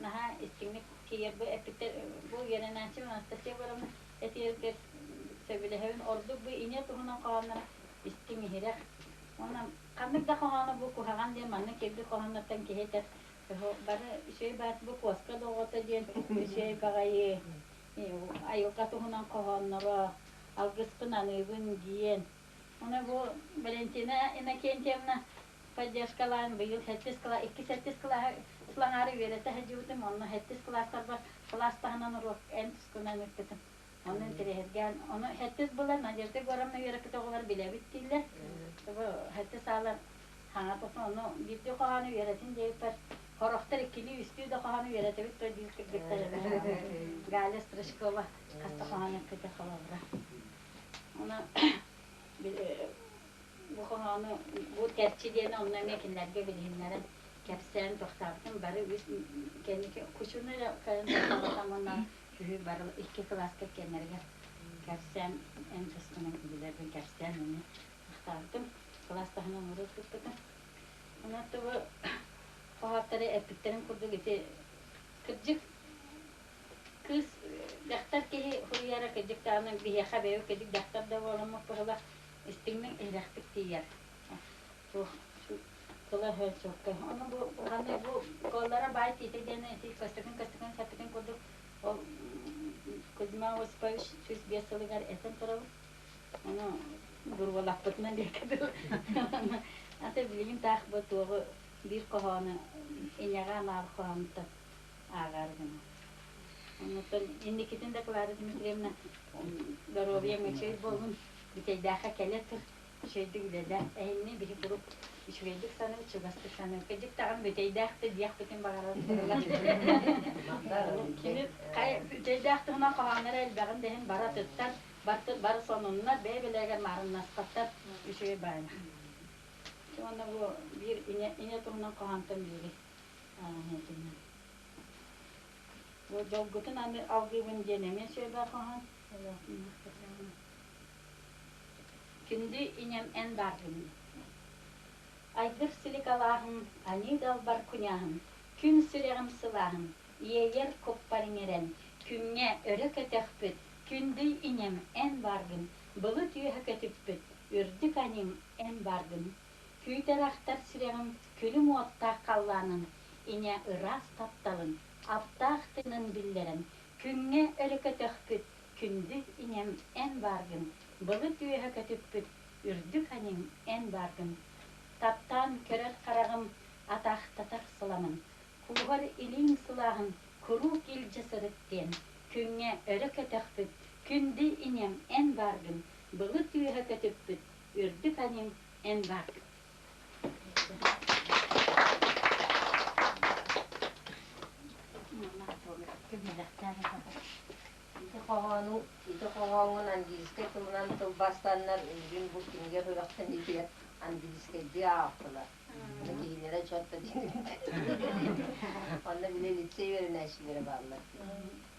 наһаа истиҥник киирэр бу эппиттэр бу үөрэнээччим Анастасия Егоровна этиэргэр сөбүлэһэбин ордук бу ийэ туһунан хоһоонноро истиҥ-иһирэх уонна ханнык да хоһооно бу куһаҕан диэн маннык кирбит хоһооннортон киһи этэр бары үчүгэй баат бу куоска да оҕото диэн үчүгэй баҕайы айылҕа туһунан хоһоонноро алгыспын аныыбын диэн. Ону бу Валентина Иннокентьевна поддержкалаан быйыл сэттис кылаас, икки сэттис кылааһы сылаҥаары үөрэтэ сылдьыбытым, онно сэттис кылаастарбар кылаас таһынан уруок эн тускунан ыыппытым. Ону интэриэһиргээн, ону сэттис буолан Надежда Егоровна үөрэппит оҕолор билэбит дииллэр. Бу сэттис аалар хаҥа тутун, ону биирдии хоһоону үөрэтин диэбиппэр, сорохтор иккилии, үстүү да хоһоону үөрэтэбит дуо диир кыргыттар эмиэ. Галя Стручкова хас да хоһоон эппитэ холобура. Ону бу хоһоону бу Тэрчи диэни онно эмиэ кинилэргэ билиһиннэрэн кэпсээн тохтообутум. Бары үс кэнники кучуну эрэ кэлэн тохтообутум уонна күһү бары икки кылааска кэннэригэр кэпсээн эн тускунан билэрбин кэпсээн эмиэ тохтообутум. Кылаас таһынан уруок ыыппытым. Онон бу хоһооттары эппиттэрин курдук ити кырдьык Кыыс дьахтар киһи суруйара кырдьык даҕаны биһиэхэ бэйэ кырдьык дьахтар да буоламмыт быһыылаах истиҥник иһирэхтик тиийэр. Туох тыла өһө чуолкай. Ону бу ханна бу коллара баай тиитэ диэн ити көстөкүн көстөкүн саппытын курдук ол Кузьма Осипович 105 сылыгар этэн турабыт. Ону буруолаппытынан диэки дылы. Аты билигин таах бу туоҕу биир хоһоону инэҕэ анаабыт хоһоонуттан ааҕар гына. Оннуттан инникитин да Клара Дмитриевна доруобуйаҥ үчүгэй буоллун, бүтэйдээххэ кэлэ тур, үчүгэйдик үлэлээ. Эһинни биһи куруук үчүгэйдик саныыр, чугастык саныыр. Кырдьык даҕаны бүтэйдээх да диэхпитин баҕарабыт буоллар. Кини бүтэйдээх туһунан хоһоонноро элбэҕин да иһин бары атыттар, бары сонуннар, бэйэ-бэлээгэр маарыннаспаттар үчүгэй баайа. Уонна бу биир ийэ туһунан хоһоонтон биири Бу дьолгутун аны алгыыбын диэн эмиэ сүөбэ хоһоон. Күндү инем эн бааргын. Айгыр силик алааһым, аньыы далбар куйааһым, күн сүрэҕим сылааһым, иэйэр куппар иҥэрэн, күҥҥэ өрө көтөхпүт, күндү инем эн бааргын, былыт үөһэ көтүппүт, үрдүк аньыым эн бааргын. Күүтэр ахтар сүрэҕим күлүм уоттаах халлаанын, Ийэ ыраас тапталын, аптаах тыынын биллэрэн, Күҥҥэ өрө көтөхпүт күндү ийэм эн бааргын, Былыт үөһэ көтүппүт үрдүк аньыҥ эн бааргын. Таптаан көрөр хараҕым атаахтатар сыламын, Кууһар илииҥ сылааһын куруук илдьэ сырыт диэн, Күҥҥэ өрө көтөхпүт күндү ийэм эн бааргын, Былыт үөһэ көтүппүт үрдүк аньыҥ эн бааргын. Ити хоһоону ити хоһооҥҥун английскай тылынан тылбаастаннар бүгүн бу кинигэ сүрэхтэниитигэр английскайдыы аахтылар. Аны киһилэрэ чотто диэн Онно били лицей үөрэнээччилэрэ бааллар.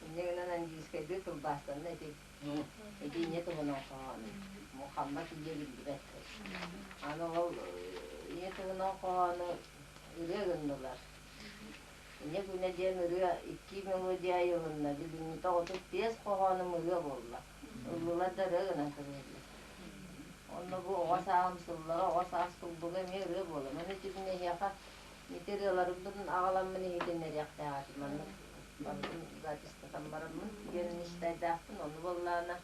Инньэ гынан английскайдыы тылбаастанна ити ити ийэ туһунан хоһоону. Мухаммад ийэ биллибэт. Аны ол ийэ туһунан хоһоону ырыа гыннылар. Ийэ күнэ диэн ырыа икки мелодия айылынна, билиҥҥитэ 35 хоһоонум ырыа буолла. Ыллылар да ырыа гынан кэбиһэллэр. Онно бу оҕо сааһым сыллара, оҕо саас курдуга эмиэ ырыа буолар. Маны итиннэ эһиэхэ ити ырыаларбын аҕаламмын иһитиннэриэхтээх этим. Маннык барытын записьтатан бараммын диэн мечтайдаахпын. Ону буоллаҕына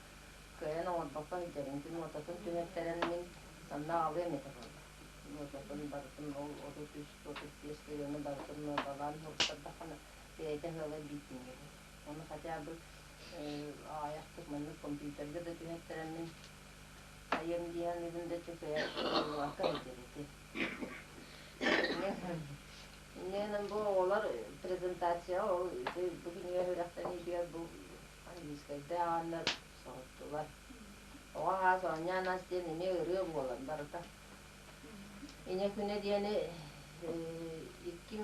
кыайан оҥорбокко сылдьабын. Ити нуотатын түһэртэрэн мин санна аҕалыам этэ буолла. Нуотатын барытын ол 33, 35 ырыаны барытын нуоталаан суруттардаххына бэйэтэ ыала биир күҥҥэ Ону хотя бы аҕыйахтык маннык компьютерга да түһэртэрэммин айыам дии саныыбын да чөкөйө кыаллыбакка сылдьар ити. Инньэ гынан бу оҕолор презентацияҕа ол ити бу кинигэ сүрэхтэниитигэр бу английскайдыы ааҕаннар соһуттулар. Оҕо ааас оонньоон ас диэн эмиэ ырыа буолан барыта. Ийэ күнэ диэни икки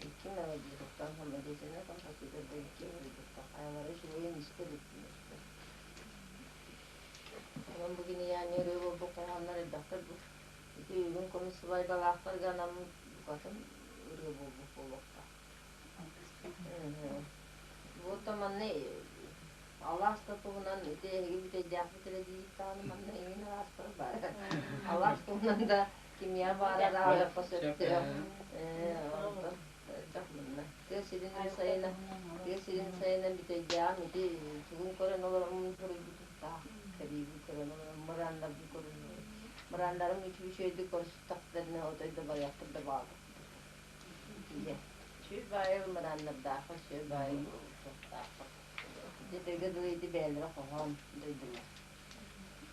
икки мелодия туттан самодеятельнай композитордар икки уһуйбуттар. Хайалара үчүгэйин истэ иликпин өссө. Онон бу кинигэни ырыа буолбут хоһооннор элбэхтэр бу. Ити үрүҥ көмүс сыбайбалаахтарга анаммыт букатын ырыа буолбут буолуохтаах. Бу манна алаас да туһунан ити эһиги бүтэйдээхпит эрэ диибит даҕаны манна эҥин алаастар баар. Алаас туһунан да кимиэхэ баарар ааҕыахха сөптөөх. Онтон элбэх манна. Тыа сирин сайына тыа сирин сайына бүтэйдээҕим ити тугун көрөн олороммун суруйбутум таах кэриибин көрөн олорон мырааннарбын көрөн олорон мырааннарым үчүгэй көрүстөхтөрүнэ отой да барыахпыт да баҕарбаппыт. Ийэ сүр баайы мырааннардаахха сүр баайы суохтаахха Дьэ дылы ити бэйэлэрэ хоһоон дойдулар.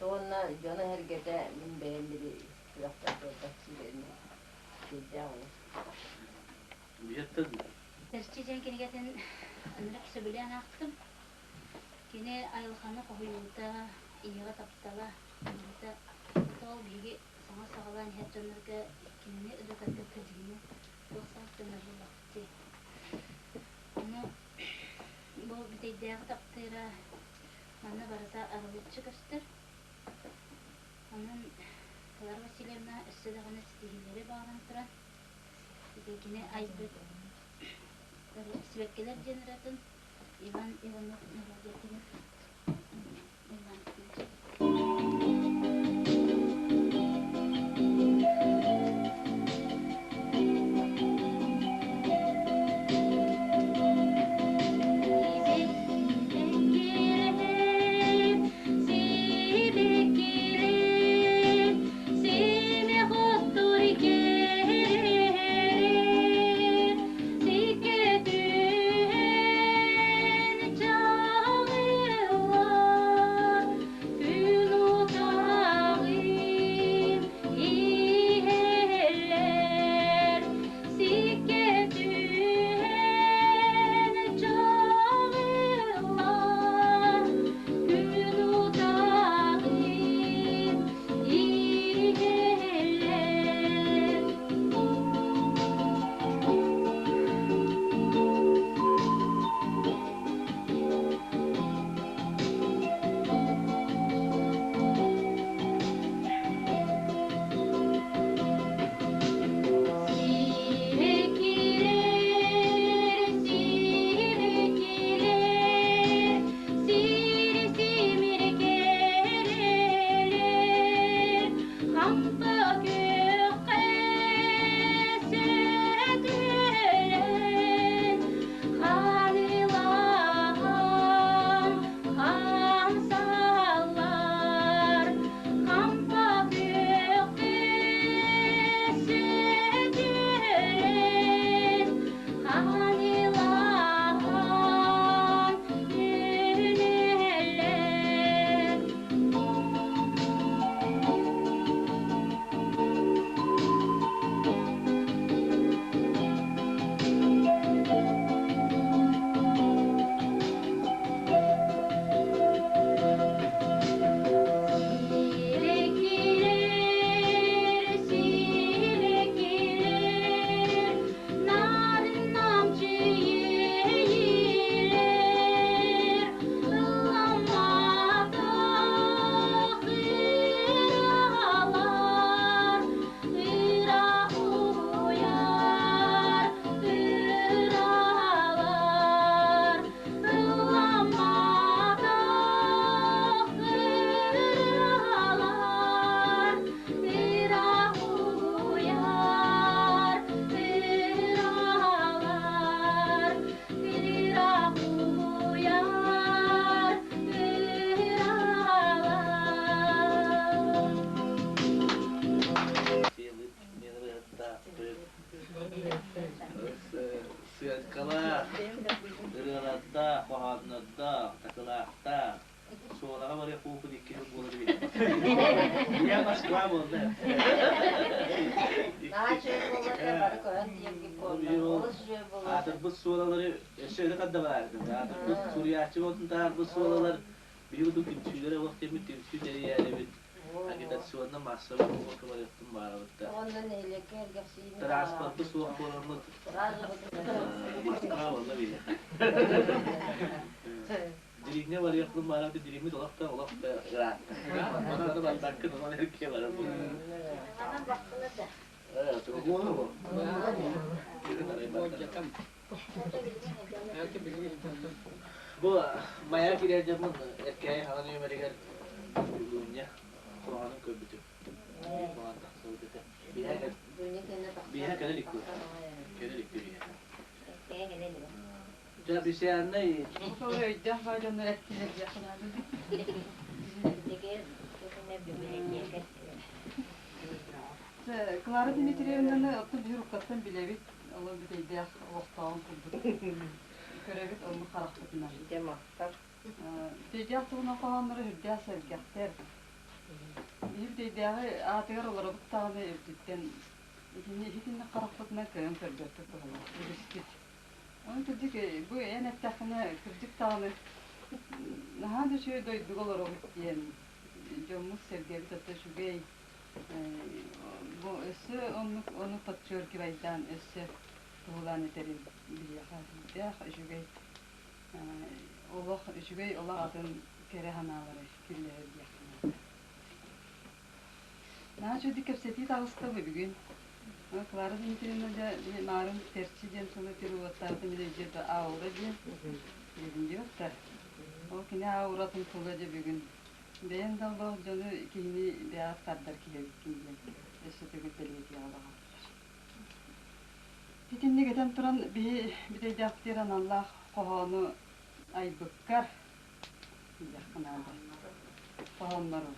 Уонна дьоно-сэргэтэ мин бэйэм били сүрэхтэрбэр киирэрин сирдээх олус. Тэрчи диэн кинигэтин ынырык сөбүлээн аахтым. Кини айылҕаны хоһуйуута, ийэҕэ таптала, барыта ол биһиги саҥа саҕалаан иһэр дьоннорго кинини ырытарга кыдьыгына туох саас дьоннор буоллахпыт дии. Ону бу бүтэйдээҕи таптыыра манна барыта арылыччы көстөр. Онон Клара Васильевна өссө даҕаны ситиһиилэри баҕаран туран, ити кини айбыт «Сибэккилэр» диэн ырыатын Иван Иванов мелодиятыгар ыллаан Суолаҕа барыах буолбут икки сыл буолар эбит. Я Москва буолла. Наһаа үчүгэй буолла этэ, бары көрөн тиийэргит буолла. Олус үчүгэй буолла. Аатырбыт суолалары өссө өрө тарда бараардым. Аатырбыт суруйааччы буолтун таһаарбыт суолалар биһиги курдук түмсүүлэрэ олох диэммит түмсүү тэрийээрэбит. Агитационно массовый буолуохха барыахтын баарабыт да. Уонна нэһилиэккэ эргэхсийиини Транспорты суох буоламмыт Москва буолла биһиэхэ. Дириҥҥэ барыахпын баарабыт дириҥмит олох да олох да ыраатта. Онон аны барбаккын, онон эркиэ барар буолла. Анан бахтылар да. Э, тугу бу? Бу Майа киирэр дьоммун Эркээйи хаҥан нүөмэригэр Дуня куһаҕанын көрбүтүм. Куһаҕан тахсыбыт этэ. Биһэ кэлэ илик Кэлэ илик биһэ. Дьэ бисээннэй Өйдөөх баа дьоннор эттилэр диэххэ наада. Клара Дмитриевнаны оттон биһи уруккаттан билэбит, олор бүтэйдээх олохтооҕун курдук көрөбүт, оннук харахпытынан. Дьэ махтал. Бүтэйдээх туһунан хоһоонноро сүрдээх сэргэхтэр. Биһи бүтэйдээҕи аатыгар олоробут даҕаны үрдүттэн итини итинник харахпытынан көрөн көрбөппүт быһыылаах үгүспүт. Ону кырдьык бу эн эттэххинэ кырдьык даҕаны наһаа да үчүгэй дойдуга олоробут диэн дьоммут-сэргэбит өттө үчүгэй. Бу өссө оннук ону подчеркивайдаан өссө туһулаан этэрин биһиэхэ сүрдээх үчүгэй олох үчүгэй олох атын кэрэ санаалары киллэрэр диэххэ наада. Наһаа үчүгэйдик кэпсэтии таҕыста бу бүгүн. Клара Дмитриевна дьэ маарын Терчи диэн тылы переводтаабыта мин өйдүө да аура диэн диэтим диэбэттэр. Ол кини ауратын тыла дьэ бүгүн бэйэҥ да олох дьону киһини бэйэҕэр тардар киһи эбиккин диэн өссө төгүл бэлиэтиэҕэ баҕарыллар. Итинник этэн туран биһи бүтэйдээхпитигэр аналлаах хоһоону айбыккар диэххэ наада. Хоһооннору.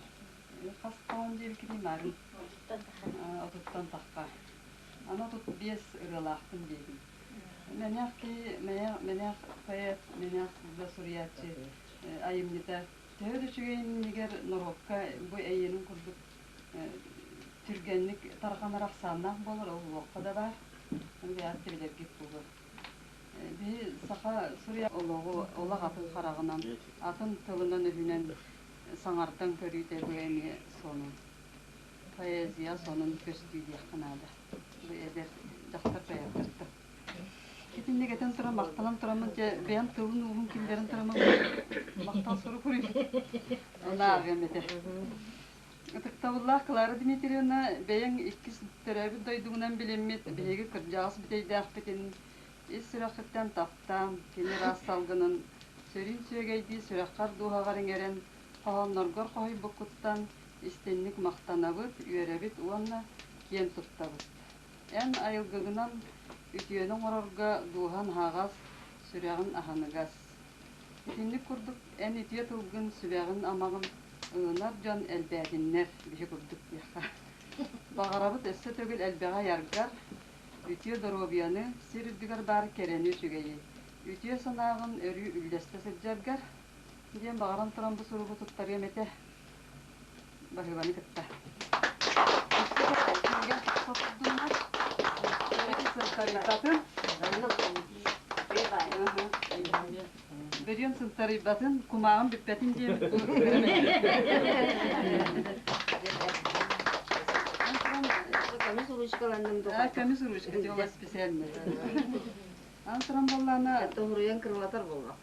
Хас хоһоон диэбиккиний Марын? Отуттан тахха. Аны 35 ырыалаахпын диэтим. Мэнээх киһи, мэнээх поэт, мэнээх да суруйааччы айымньыта төһө да үчүгэй иннигэр норуокка бу эйиэнин курдук түргэнник тарҕанар ахсааннаах буолар, ол олоххо да баар. Ону бэйэҕит да билэргит буолуо. Биһи саха суруйа олоҕу олох атын хараҕынан, атын тылынан-өһүнэн саҥардан көрүүтэ бу эмиэ сонун. Поэзия сонун көстүү диэххэ наада. Бу эдэр дьахтар поэттартан. Итинник этэн туран махтанан тураммын дьэ бэйэм тылын ууһун киллэрэн тураммын махтал сурук суруйбут. Ону ааҕыам этэ. Ытыктабыллаах Клара Дмитриевна, бэйэҥ иккис төрөөбүт дойдугунан билиммит биһиги кырдьаҕас бүтэйдээхпитин ис сүрэххиттэн таптаан, кини ыраас салгынын сөрүүн сүөгэйдии сүрэххэр дууһаҕар иҥэрэн, хоһоонноргор хоһуйбуккуттан истинник махтанабыт, үөрэбит уонна киэн туттабыт. Эн айылгыгынан үтүөнү оҥорорго дууһан аһаҕас, сүрэҕин аһыныгас. Итинник курдук эн үтүө тылгын, сүбэҕин-амаҕын ылынар дьон элбээтиннэр, биһи курдук диэххэ. Баҕарабыт өссө төгүл элбэҕи айаргар, үтүө доруобуйаны, сир үрдүгэр баар кэрэни үчүгэйи, үтүө санааҕын өрүү үллэстэ сылдьаргар диэн баҕаран туран бу суругу туттарыам этэ. Баһыыбаны кытта. Сынтарыйбатын. Бөрүөн сынтарыйбатын, кумааҕым бүппэтин диэбит Көмүс ручкаланным Көмүс ручка дьола специально. Ан туран буоллаана Тоһуруйан кырылатар буолла.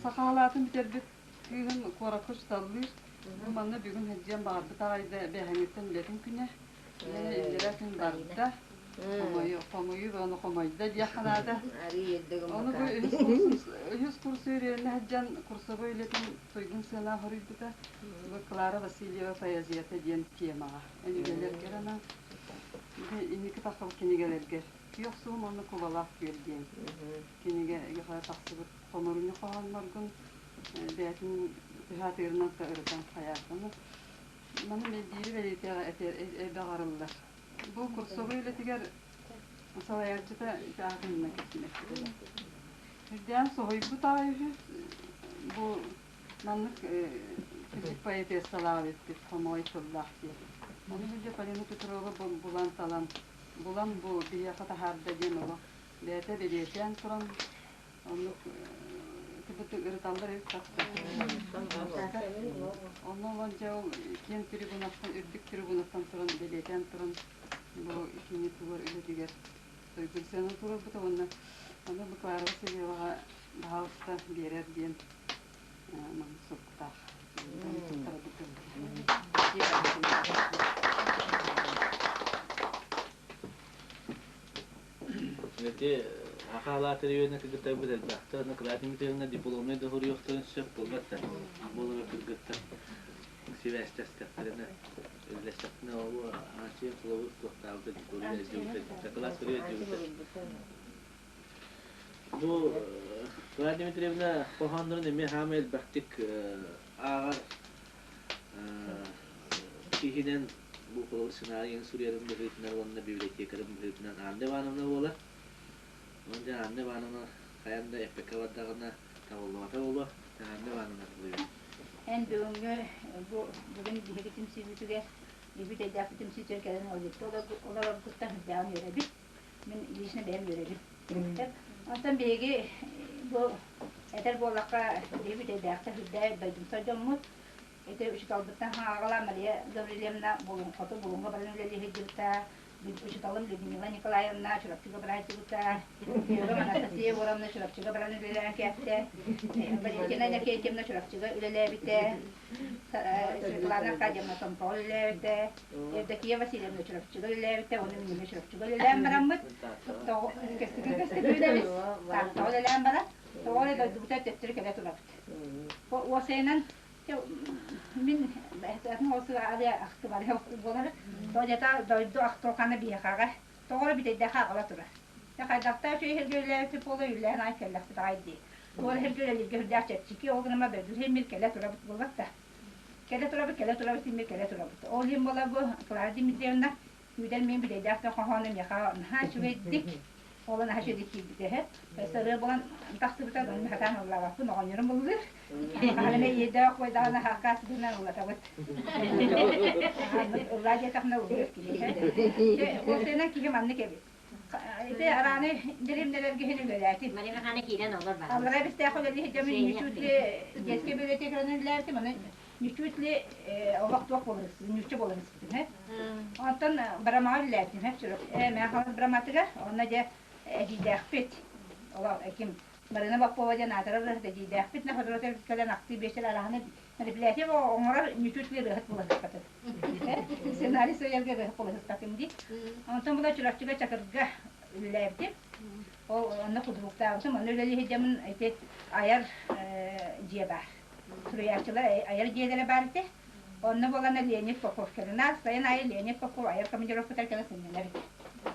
Сахалаатын бүтэрбит Кыыһым куоракка учууталлыыр. Бу манна бүгүн сылдьыан баҕарбыт аҕай да бэҕэһээҥҥиттэн үлэтин күнэ. Иллэрээ күн барда. Хомойу, хомуйуу бөҕөнү хомойдо диэххэ наада. Ону бу үһүс курсу үөрэнэ сылдьан курсовой үлэтин туйгун сыалаах хоруйбута. Бу Клара Васильева поэзията диэн темаҕа. Эн үлэлэргэр анаан инники тахсыбыт кинигэлэргэр Күөх суум уонна Кубалаах күөл диэн кинигэ тахсыбыт хомуурунньук хоһоонноргун бэйэтин тыһаатыырынан ырытан хайаатаны. Маны мен биири бэлиэтиэҕэ элбэх арыллар. Бу курсовой үлэтигэр салайааччыта аатынна кэпсинэттэ. Үрдээн соһуйбут аҕай үһү. Бу Маннык кырдьык поэтессалаах эбиппит, хомоҕой тыллаах диэн. Ону билдэ Полина Петрова булан талан, булан бу биһиэхэ таһаарда диэн олох бэйэтэ бэлиэтээн туран оннук ырыталлар эбит тахса. Онно олон дьэ ол киэн трибунаттан, үрдүк трибунаттан туран бэлиэтээн туран бу кини тугар үлэтигэр туйгун сыана туруорбута уонна аны бу Клара Васильеваҕа баһаалыста биэрэр диэн маннык суруктаах Ити хахаалаатыр үөнэ кыргыттарбыт элбэхтэр, аны Клара Дмитриевна дипломнай да суруйуохтарын сөп буолбат да. Буолара кыргыттар сибээстэстэхтэринэ, үллэстэхтэринэ ол Аачыйа холобур туохтаабыта дипломнай эрдибитэ, кылаас суруйа эрдибитэ. Бу Клара Дмитриевна хоһооннорун эмиэ хаамай элбэхтик ааҕар киһинэн бу холобур сценарийын суруйарын быһыытынан уонна библиотекарын быһыытынан Анна Ивановна буолар. Онон дьэ Анна Ивановна хайаан да эппэккэ бардаҕына табыллыбата буолуо. Анна Ивановна тылыйар. Эн бүгүҥҥү бу бүгүн биһиги түмсүүбүтүгэр биһиги өйдөөхпүт түмсүүтүгэр кэлэн ыалдьытта олороргуттан сүрдээҕин үөрэбит. Мин лично бэйэм үөрэбин. Онтон биһиги бу этэр буоллахха биһиги бүтэйдээхтэр сүрдээх дойдумсар дьоммут. Ити учууталбыттан хаҥаҕалаан Мария Гаврильевна Булуҥ хоту Булуҥҥа баран үлэлии сылдьыбыта. Учууталым Людмила Николаевна Чурапчыга баран сылдьыбыта. Юрам Анастасия Егоровна Чурапчыга баран үлэлээн кээттэ. Валентина Иннокентьевна Чурапчыга үлэлээбитэ. Светлана Аркадьевна Томпоҕо үлэлээбитэ. Евдокия Васильевна Чурапчыга үлэлээбитэ, уонна мин Чурапчыга үлэлээн бараммыт, көстүгү үлэбит, Тааттаҕа үлэлээн баран, тоҕо эрэ дойдубутугар төттөрү кэлэ турабыт. Уосайынан мин ахтыбары буолар, тоҕо дойду ахтылҕана биһиэхэҕэ тоҕо эрэ бүтэйдээх аҕала турар. Хайдахтаах үчүгэй сиргэ үлэлээбит буола үлэлээн аҕай кэллэхпит аҕай дии. Туора сиргэ үлэлииргэ сүрдээх чэпчэки, ол гынан дойду син кэлэ турабыт буолбат да. Кэлэ турабыт, кэлэ турабыт, син кэлэ турабыт. Ол иһин буола бу Клара Дмитриевна күүтэн мин бүтэйдээх да хоһооно миэхэ наһаа үчүгэйдик, ол наһаа үчүгэйдик киирбитэ үһү. Сырыы буолан тахсыбыта, онно сатаан ыллаабаппын, оҕонньорум ыллыыр. Хаһан эмэ иэдээх убайдаҕына хаакаас быһынан ыллатабыт. Ыллаа диэтэхинэ ыллыыр киһи. Ол сыанан киһи маннык эбит. Ити арааны дьиримнэлэргэ иһин үлэлээтим. Марина Хана киирэн олор баар. Аллара бистээх үлэлии сылдьаммын ньүчүтли детскэй библиотеканан үлэлээбитим. Аны ньүчүтли олох туох буолар ньүччэ буолар испитим. Онтон Брамаҕа үлэлээбитим. Мээ Браматыгар онно дьэ эдьиийдээхпит. Олох ким Марина Попова диэн аатырар ырыаһыт эдьиийдээхпит. Находротер кэлэн ахтыы биэчэр араһаны мероприятие оҥорор ньүчүтли ырыаһыт буолар Сценарий суруйарга ырыаһыт буолуохтаахпын дии. Онтон була Чурапчыга Чакырга үлэлээбитим. Ол онно худруктаабытым. Онно үлэлии сылдьаммын ити айар дьиэ баар. Суруйааччылар айар дьиэлэрэ баар этэ. Онно буолан Леонид Попов кэлэн сайын аайы Леонид Попов айар командировкатыгар кэлэн сынньанар этэ.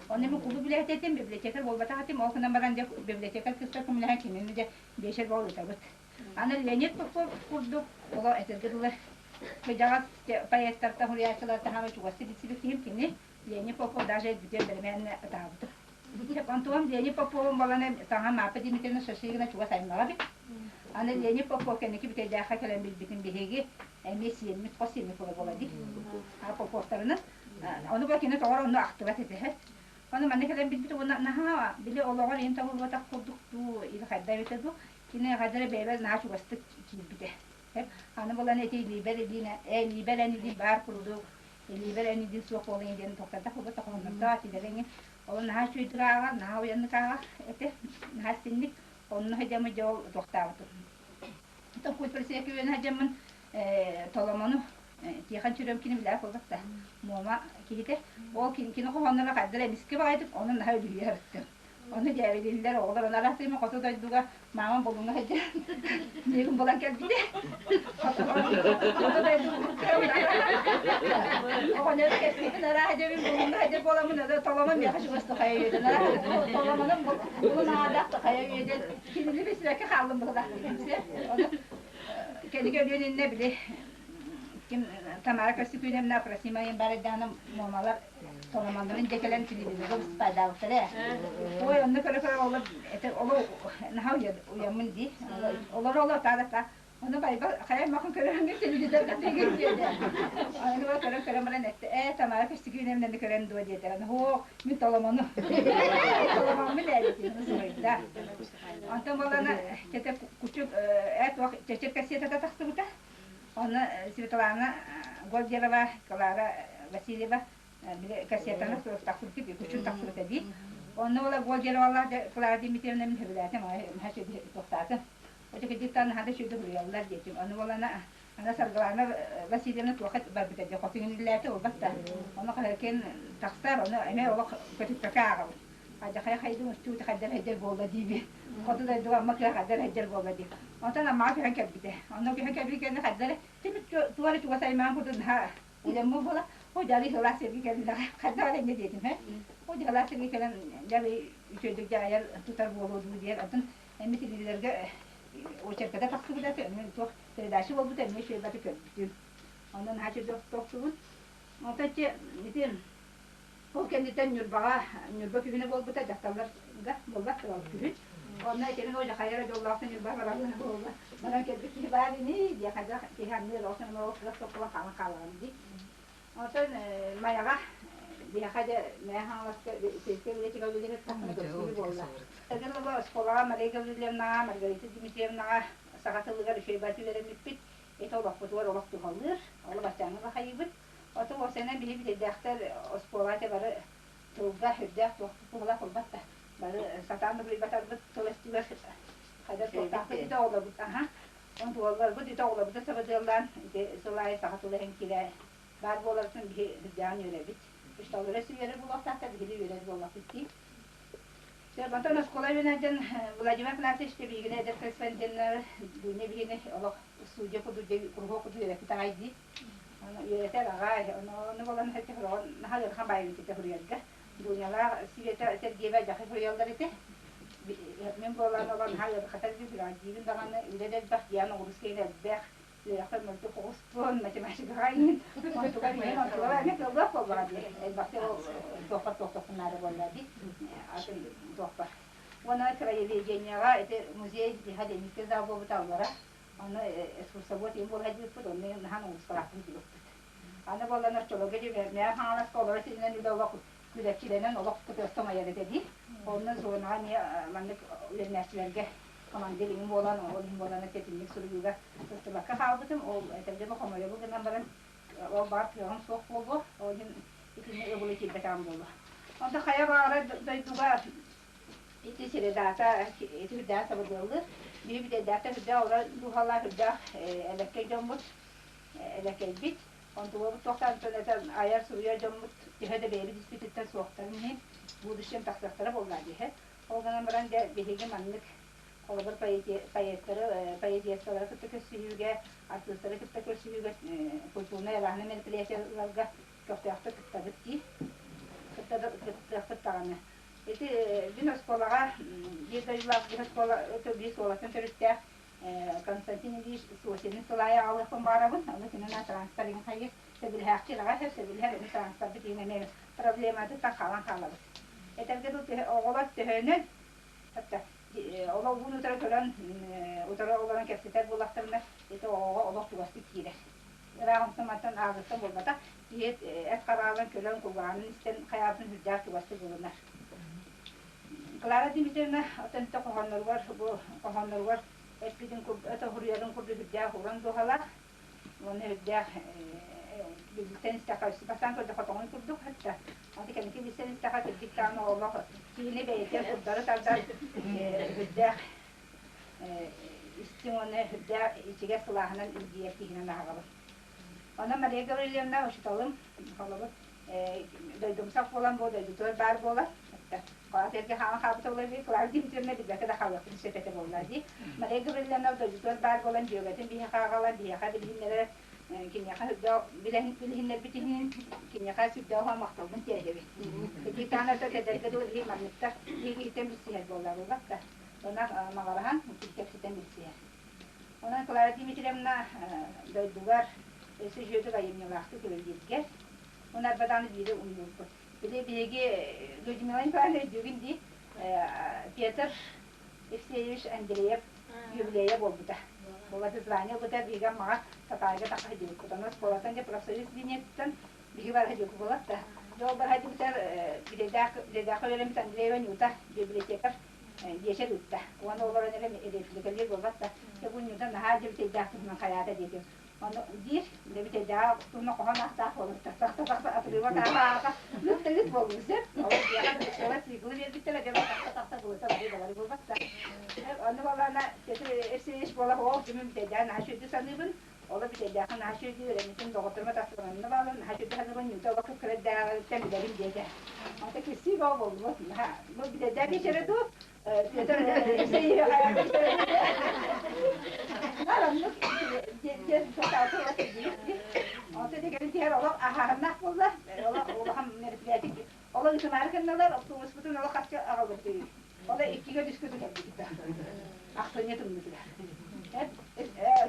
Онно мин кулууп үлэһитэ этим, библиотекарь буолбатах этим. Ол гынан баран дьэ библиотекарь кыыстар көмөлөһөн кинини дьэ биэчэр буол ыытабыт. Аны Леонид Попов курдук оло этэргэ дылы кыдьаҕас поэттартан, суруйааччылартан хаама чугастык билсибит киһим кини Леонид Попов даже бүтүөн бэлэмээннэ ытаабытым. Онтуом Леонид Поповым баланы саҥа Мааппа Дмитриевна Шашигина чугас аймаҕа эбит. Аны Леонид Попов кэнники бүтэйдээххэ кэлэн билбитим биһиги эмиэ сиэммит, хос сиэммит буола буола дии. Поповтарынан. Ону бу кини тоҕор онно ахтыбат этэ. Ону манна кэлэн билбит уонна наһаа били олоҕор иһин табыллыбатах курдук дуу или хайда эбитэ дуу кини хайда эрэ бэйэбэр наһаа чугастык киирбитэ. Аны булан эти илиибэр илиин илиибэр эн илиин баар курдук илиибэр эн илиин суох буолан диэн тохтотох буолбат тохоннордоо этилэр Ол наһаа үчүгэйдик ааҕар, наһаа уйаннык ааҕар этэ, наһаа истинник. Онно сылдьаммын дьэ ол туохтаабытым. Токуй пресекүөнэ сылдьаммын Толомону Тихон Черемкини билээ буолбат да Муома киһитэ. Ол кини хоһоонноро хайдара эмискэ баҕайытык ону наһаа үлүһүйэ сырыттым. Ону дьээбэлииллэр оҕолор ону араастыйма хоту дойдуга маамам булуҥҥа сылдьан миигин булан кэлбитэ. Хоту дойду оҕонньору кэпсиибин арааһа дьэбин булуҥҥа сылдьар буоламмын толомон миэхэ чугас хайа үйэдэн толомоном булун аҕадаах хайа үйэдэн кинини билсибэккэ хааллым быһылаах ону кэлигэ өлүөн иннэ били ким Тамара Костюкиновна Афросима Барайдаана Муомалар Толомоннорун дьэ кэлэн телевизорга выступайдаабыттара ээ. Ой, онно көрө-көрө олор это олор наһаа уйаммын дии. Олор олор таата. Ону Байбал хайа махын көрөҥҥө телевизорга тигин диэтэ. Аны көрөн көрөн баран этте, ээ Тамара Көстүкүүнэбинэни көрөн дуо диэтэ. Аны һуох, мин толомону. Толомоммун ээбитин суруйда. Онтон буоллана чете кучук ээ туох чечер кассетата тахсыбыта. Онно Светлана Гольдерова, Клара Васильева били кассетаны тахсыбыт, кучун тахсыбыта дии. Онно буола Гольдеровалаах Клара Дмитриевна мин сөбүлээтим, туохтаатым. Өтөкүдүттэн наһаа да үчүгэйдик суруйаллар диэтим. Ону буолана ана Саргылаана Васильевна туохха барбыта дии хотугун үллээтэ буолбат да. Ону хаһыкын тахсар, ону эмиэ олох көтүппэккэ ааҕабын. Хадьахай хайдын устуут хайдар хайдар буолла диибин. Хоту дойдуга Амма кыа хайдар хайдар буолла дии. Онтон Аммаҕа көһөн кэлбитэ. Онно көһөн кэлбит кэннэ хайдар тимит туора чугас аймаан курдук наһаа улемму буола. О дьары сылаас сиргэ кэллэҕэ. Хайдах эрэ инньэ диэтим һэ. О дьалаас сиргэ кэлэн дьары үчүгэйдик дьаайар тутар буолуо дуу диэн атын Эмит илиилэргэ очерката тахсыбыта, туох передача буолбута, эмиэ үчүгэй көрбүтүм. Онон наһаа үчүгэй тохтубут. Онтон ити ол кэнниттэн Ньурбаҕа Ньурба күһүнэ буолбута, дьахталларга буолбат ол күһүн. Онно этэрин ол хайара дьоллоохтон Ньурба барабын буолла. Баран кэлбит киһи баар ини, диэ хайдах киһи анныыр, ол ол кыах тохтолон хаалан хаалаҕын дии. Онтон Майаҕа биһиэхэ дьэ Мэйэ Хаҥаласка сельскэй библиотека үлэлиир тахсана көрсүһүү буолла. Эргин ыла оскуолаҕа Мария Гаврильевнаҕа, Маргарита Дмитриевнаҕа саха тылыгар үчүгэй бары үөрэммиппит. Ити олохпутугар олох туһалыыр, олох баччааҥҥы бахайыыбыт. Оту уопсайынан биһи бүтэйдээхтэр оскуолаҕа ити бары тылга үрдээх туохпут туһалаах буолбат да. Бары сатаан да суруйбатарбыт тыл өттүгэр хайдах туохтаахпыт ити оҕолорбут аха Онтуолларбыт ити оҕолорбутун сабыдыаллаан ити сыл аайы саха тыла иһин киирэ баар буоларыттан биһи үрдээҕин үөрэбит. Учууталлара өссө үөрэр буолуохтаахтар, биһиги үөрэр буоллахпыт дии. Дьэ, онтон оскуола үөрэнэрдэн Владимир Афанасьевич биһигини эдэр корреспонденнары Дуня биһигини олох студия курдук куруһуок курдук үөрэппит аҕай дии. Ону үөрэтэр аҕай, ону ону буолан наһаа ыарахан баайбыт этэ суруйарга. Дунялаах Света Сергеева дьахи суруйаллар этэ. Мин буолан олор наһаа ыарахатар диибин даҕаны үлэ да элбэх, диан оҕурус киһи элбэх, үөрэхпэр мөлтөх оҕуспун, математикаҕа иһин, онтугар иһин, онтугар эмиэ кыаллыах буоллаҕа дии. Элбэхтик ол туохпар туохтохпун наада буолла дии. Атын туохпар. Уонна краеведениеҕа ити музей биһа Ленинскэй зал буолбута аллара. Онно экскурсовод иһин буола сылдьыбыппыт, онно наһаа оҕускалаахпын билбиппит. Аны буоллан оччолорго Мэҥэ Хаҥаласка олорор сиринэн үлэ олох күлэччилэнэн олох кытыастан айар этэ дии. Онно зонаҕа эмиэ маннык үөрэнээччилэргэ командир иҥин буолан, ол иһин буолан тэтимник суруйууга сыстыбакка хаалбытым. Ол этэргэ бу хомойобу гынан баран ол баар кыаҕым суох буолуо. Ол иһин итинник ыбылы киирбэтэҕим буолуо. Онто хайа баҕарар дойдуга ити средаата ити үрдээх сабыдыаллыыр. Биһи бүтэйдээхтэр үрдээх олор дууһалаах үрдээх элэккэй дьоммут элэкэйбит. Онтулуобут туохтаан этэн айар суруйар дьоммут төһө да бэйэбит испититтэн суохтарын иһин будущем тахсыахтара буоллаа диэһэ. Ол гынан баран дьэ биһиги маннык холобур поэттары поэтессалары кытта көрсүһүүгэ, артыыстары кытта көрсүһүүгэ культурнай арааһынай мероприятиеларга көхтөөхтүк кыттабыт дии. Кыттыахпыт даҕаны. Ити мин оскуолаҕа биир дойдулаах биир оскуола биир оскуолаттан төрүттээх Константин Ильич Сосины сылаайа аҕалыахпын баҕарабын. Ону кинини транспорт иҥин хайыыр. Сөбүлэһээхчи ыраҕа сөп, сөбүлэһэр эми транспорпыт иһин эмиэ проблематыттан хаалан хаалабыт. Этэргэ дылы оҕолор төһөнөн олох уун утары көрөн, утары олорон кэпсэтэр буоллахтарына, ити оҕоҕо олох чугастык киирэр. Ыраах онтон-мантан ааҕыттан буолбатах, киһи эт хараҕынан көрөн, кулгааҕынан истэн хайаабытын сүрдээх чугастык ылынар. Клара Дмитриевна отонто хоһоонноругар бу хоһоонноругар эппитин это суруйарын курдук үрдээх уран дууһалаах уонна үрдээх билсэн истэххэ бастаан көрдөххө тоҥуй курдук хатта аты кэнники билсэн истэххэ кырдьык даҕаны олох киһини бэйэтэ курдары тардар үрдээх истиҥ уонна үрдээх ичигэс сылааһынан илгийэр киһинэн ааҕабын. Онон Мария Гаврильевна учууталым холобур дойдумсах буолан бу дойдутугар баар буолар. Хаатырга хаалан хаалбыта буолар дии, Клавдия Дмитриевна билбэккэ да хаалыахпын сөп этэ буолла дии. Мария Гаврильевна дойдутугар баар буолан дьүөгэтин биһиэхэ аҕалан, биһиэхэ билиһиннэрэр, киниэхэ сүрдээх билиһиннэрбит иһин, киниэхэ сүрдээх махталбын тиэрдэбин. Кырдьыктаан это кэдэргэ дылы биһи манныктар биһиги билсиһэр буолла буолбат да. Онон маҕараһан кэпсэтэн билсиһэр. Онон Клара Дмитриевна дойдугар өссө үчүгэйдик айымньылаахтык үлэлииргэр уонна арбадааны биири умнуурбут. Били биһиги Людмила Николаевна өйдүүгүн дии Петр Евсеевич Андреев юбилейа буолбута. Буолла звание ылбыта биһиги Аммаҕа Татаарга тахха сылдьыбыппыт. Онон оскуолаттан дьэ профсоюз линиятыттан биһиги бара сылдьыбыппыт буолар да. Дьэ ол бара сылдьыбытыгар Бүтэйдээх Бүтэйдээххэ үөрэммит Андреева Нюта библиотекарь биэчэр ыытта. Уонна олорон эрэ репликалиир буолбат да. Дьэ бу Нюта наһаа дьэ Бүтэйдээх туһунан хайаата диэтим. Ону диир, дьэ Бүтэйдээҕэ туһунан хоһоон аахтаах буолар. Тахса-тахса отрывок ааха-ааха ыыт да ыыт буоллун сөп. Ол дьиэҕэ ола циклы биэрбиттэрэ дьэ тахса-тахса былыта бары балары буолбат да. Онно буоллаҕына Петр Евсеевич буола ол дьүмүн Бүтэйдээҕи наһаа үчүгэйдик саныыбын. Оло Бүтэйдээххэ наһаа үчүгэйдик үөрэммитим, доҕотторум атастыланна бааллар, наһаа үчүгэйдик саныыбын, Нюта олох кып-кыра эрдээҕиттэн билэбин диэтэ. Онто кирсии бөҕө буоллубут. Наһаа бу Бүтэйдээх биэчэрэ дуу, Петр Евсеевич Оннук диэн Онто дигэрин тиһэр олох аһааһыннаах буолла. Олох улахан мероприятие. Олох ытымаары кынналар, автобуспутун олох харчы аҕалбыт. Ол иккигэ үскэ түһэрбит да. Ахсынньы тымныытыгар.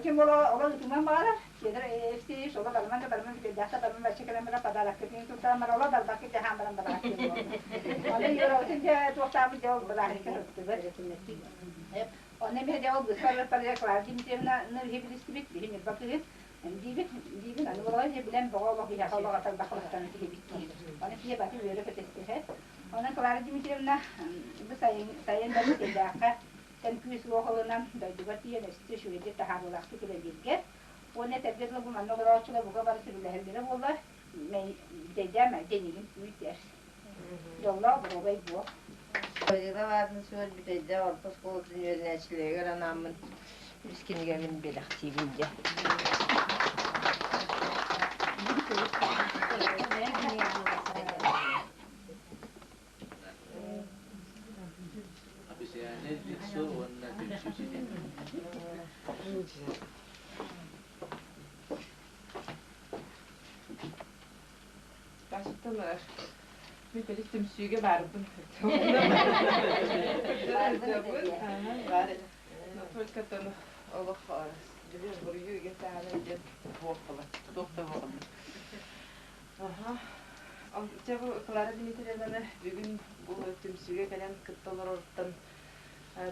Ким ол ол ытыман баҕарар, Федор Евсеевич оло барыман да барыман бүтэрдээх да барыман бачча кэлэн баран подароккытын туттаран баран оло барбакка дьаһаан баран бараахтыыр буолла. Аны Юрабытын дьэ туохтаабыт дьэ ол бырааһынньыкка сырыттыбыт. Онно эмиэ дьэ ол быспар парыга Клавдия Дмитриевнаны биһи билистибит, биһи Ньурба кыыһын диибит, диибин аны олоҕо дьэ билэн бөҕө олох биһиэхэ олох атарбахлахтан киһибит дии. Аны киһи баты үөрэ көтөстүһэ. Онон Клара Дмитриевна бу сайын, сайын да Бүтэйдээххэ тэн күүс уох ылынан дойдугар тиийэн өссө үчүгэйдик таһаарыылаахтык үлэлииргэр уонна этэргэ дылы бу манна олорооччулар бука бары сөбүлэһэллэрэ буоллар Бүтэйдээх мэлдьи эйигин күүтэр. Дьоллоох доруобай буол. Валера аатын суол Бүтэйдээх орто оскуолатын үөрэнээччилэригэр анааммын үс кинигэбин бэлэхтиибин дьэ. Обезьяны лицо уонна түмсүү ситимэ. Тасыттан мен били түмсүүгэ баарбын. Баар. Но только тон олох били буруйу иген таһынан диэн туох туох да буолла. Аха. Дьэ бу Клара Дмитриевнаны бүгүн бу түмсүүгэ кэлэн кытта олороруттан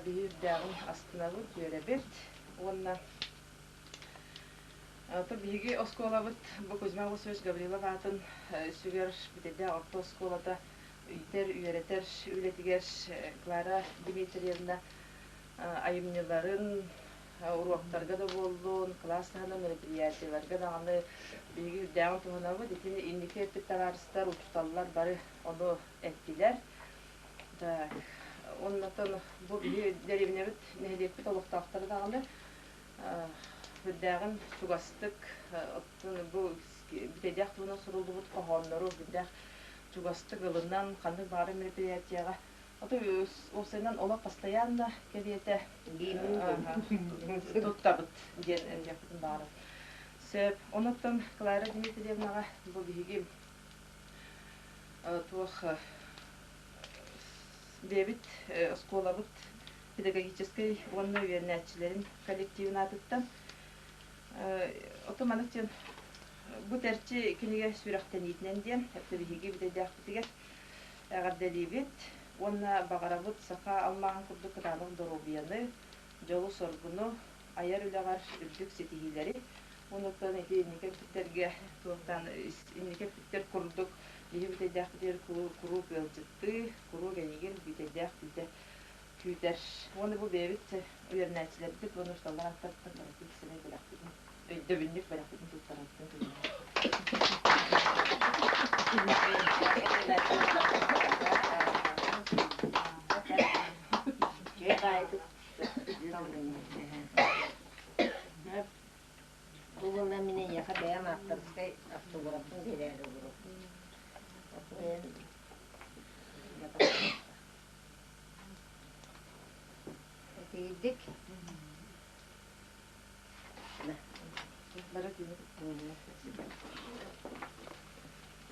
биһи үрдээҕин астынабыт, үөрэбит уонна то биһиги оскуолабыт бу Кузьма Васильевич Гаврилов аатын сүгэр Бүтэйдээх орто оскуолата иитэр, үөрэтэр үлэтигэр Клара Дмитриевна айымньыларын уруоктарга да буоллун, кылаас таһынан мероприятиеларга даҕаны биһиги үрдээҕин туһанабыт. Итини инники эппит табаарыстар, учууталлар бары ону эттилэр. Так, оннотон бу биһи дэриэбинэбит, нэһилиэкпит олохтоохторо даҕаны үрдээҕин чугастык оттон бу бүтэйдээх туһунан суруллубут хоһооннору үрдээх чугастык ылынан ханнык баҕарар мероприятиеҕа Ото уопсайынан олох постоянно кэриэтэ туттабыт диэн этиэхпитин баҕарабыт. Сөп. Онуттан Клара Дмитриевнаҕа бу биһиги туох бэйэбит оскуолабыт педагогическай уонна үөрэнээччилэрин коллективын аатыттан ото маннык диэн бу тэрчи кинигэ сүрэхтэниитинэн диэн это биһиги бүтэйдээхпитигэр Эҕэрдэлиибит уонна баҕарабыт саха алмааһын курдук кытаанах доруобуйаны, дьолу-соргуну, айар үлэҕэр үрдүк ситиһиилэри. Онуттан ити инники эппиттэргэ туохтаан инники эппиттэр курдук биһи бүтэйдээхпитигэр куруук ыалдьыттыы, куруук эйигин бүтэйдээх күүтэ күүтэр. Уонна бу бэйэбит үөрэнээччилэрбит уонна учууталлар ааттарыттан кыракый сэмэй бэлэхпитин, өйдөбүнньүк бэлэхпитин туттарарбытын көҥүллээх. Бу буолла мин эйиэхэ бэйэм авторскай автографпын биэрээри олоробун. Этийдик.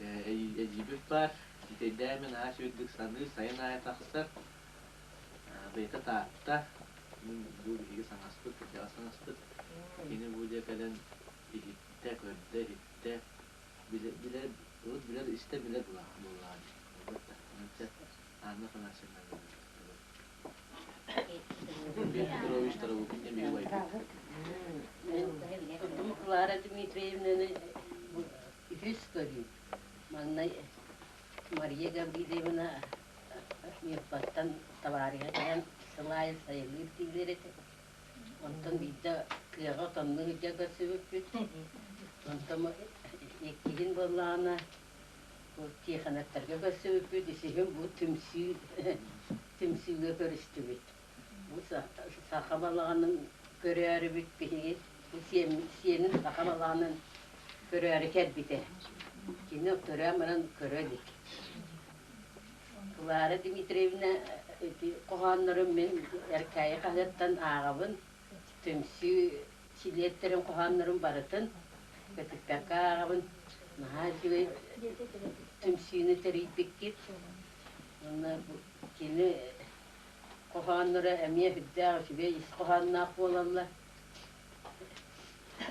Эдьиийбит баар, Титэйдээмин аһа үчүгэйдик саныыр, сайын аайы тахсар. Бэйэтэ Таатта, мин бу биһиги саҥаспыт, кырдьаҕас саҥаспыт. Кини бу дьэ кэлэн иһиттэ, көрдө, иһиттэ. Билэр, билэр, урут билэр, истэ билэр буоллаҕа дии. Буолбат да. Онон чэ, Анна Афанасьевна Петр Петрович Тарабукин диэн биһиги убайбыт. Мин Клара Дмитриевнаны үһүс көрүүм. Маҥнай Мария Гаврильевна Ньурбаттан табаарыһа кэлэн сыл аайы сайылыыр дииллэр этэ. Онтон биирдэ тыаҕа отоннуу сылдьан көрсүбүппүт. Онтон иккиһин буоллаҕына бу Тихоновтарга көрсүбүппүт, үсүһүн бу түмсүү түмсүүгэ көрүстүбүт. Бу саха балаҕанын көрөөрүбүт биһиги бу сиэнин саха балаҕанын көрөөрү кэлбитэ. Кини төрөөн баран көрө илик. Клара Дмитриевна ити хоһооннорун мин Эркээйи хаһыаттан ааҕабын. Түмсүү чилиэттэрин хоһооннорун барытын көтүппэккэ ааҕабын. Наһаа үчүгэй түмсүүнү тэрийбиккит. Уонна кини хоһоонноро эмиэ сүрдээх үчүгэй ис хоһоонноох буолаллар.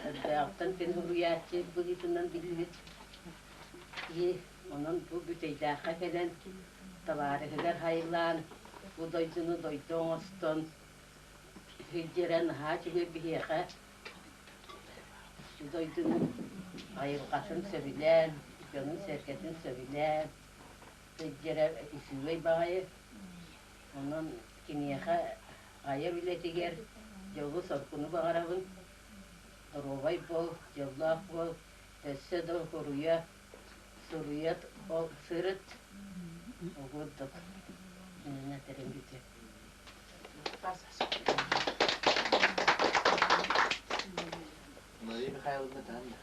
Өрдөөҕүттэн кини суруйааччы быһыытынан биллибит киһи. Онон бу Бүтэйдээххэ кэлэн табаарыһыгар һайылаан, бу дойдуну дойду оҥостон сылдьара наһаа үчүгэй биһиэхэ. Бу дойдуну айылҕатын сөбүлээн, дьонун-сэргэтин сөбүлээн сылдьара үчүгэй баҕайы. Онон киниэхэ айар үлэтигэр дьолу-соргуну баҕарабын. Доруобай буол, дьоллоох буол, өссө да уруйа суруйа сырыт. Угурдук иннинэ этэрим бүтүө. Мария Михайловна Танна.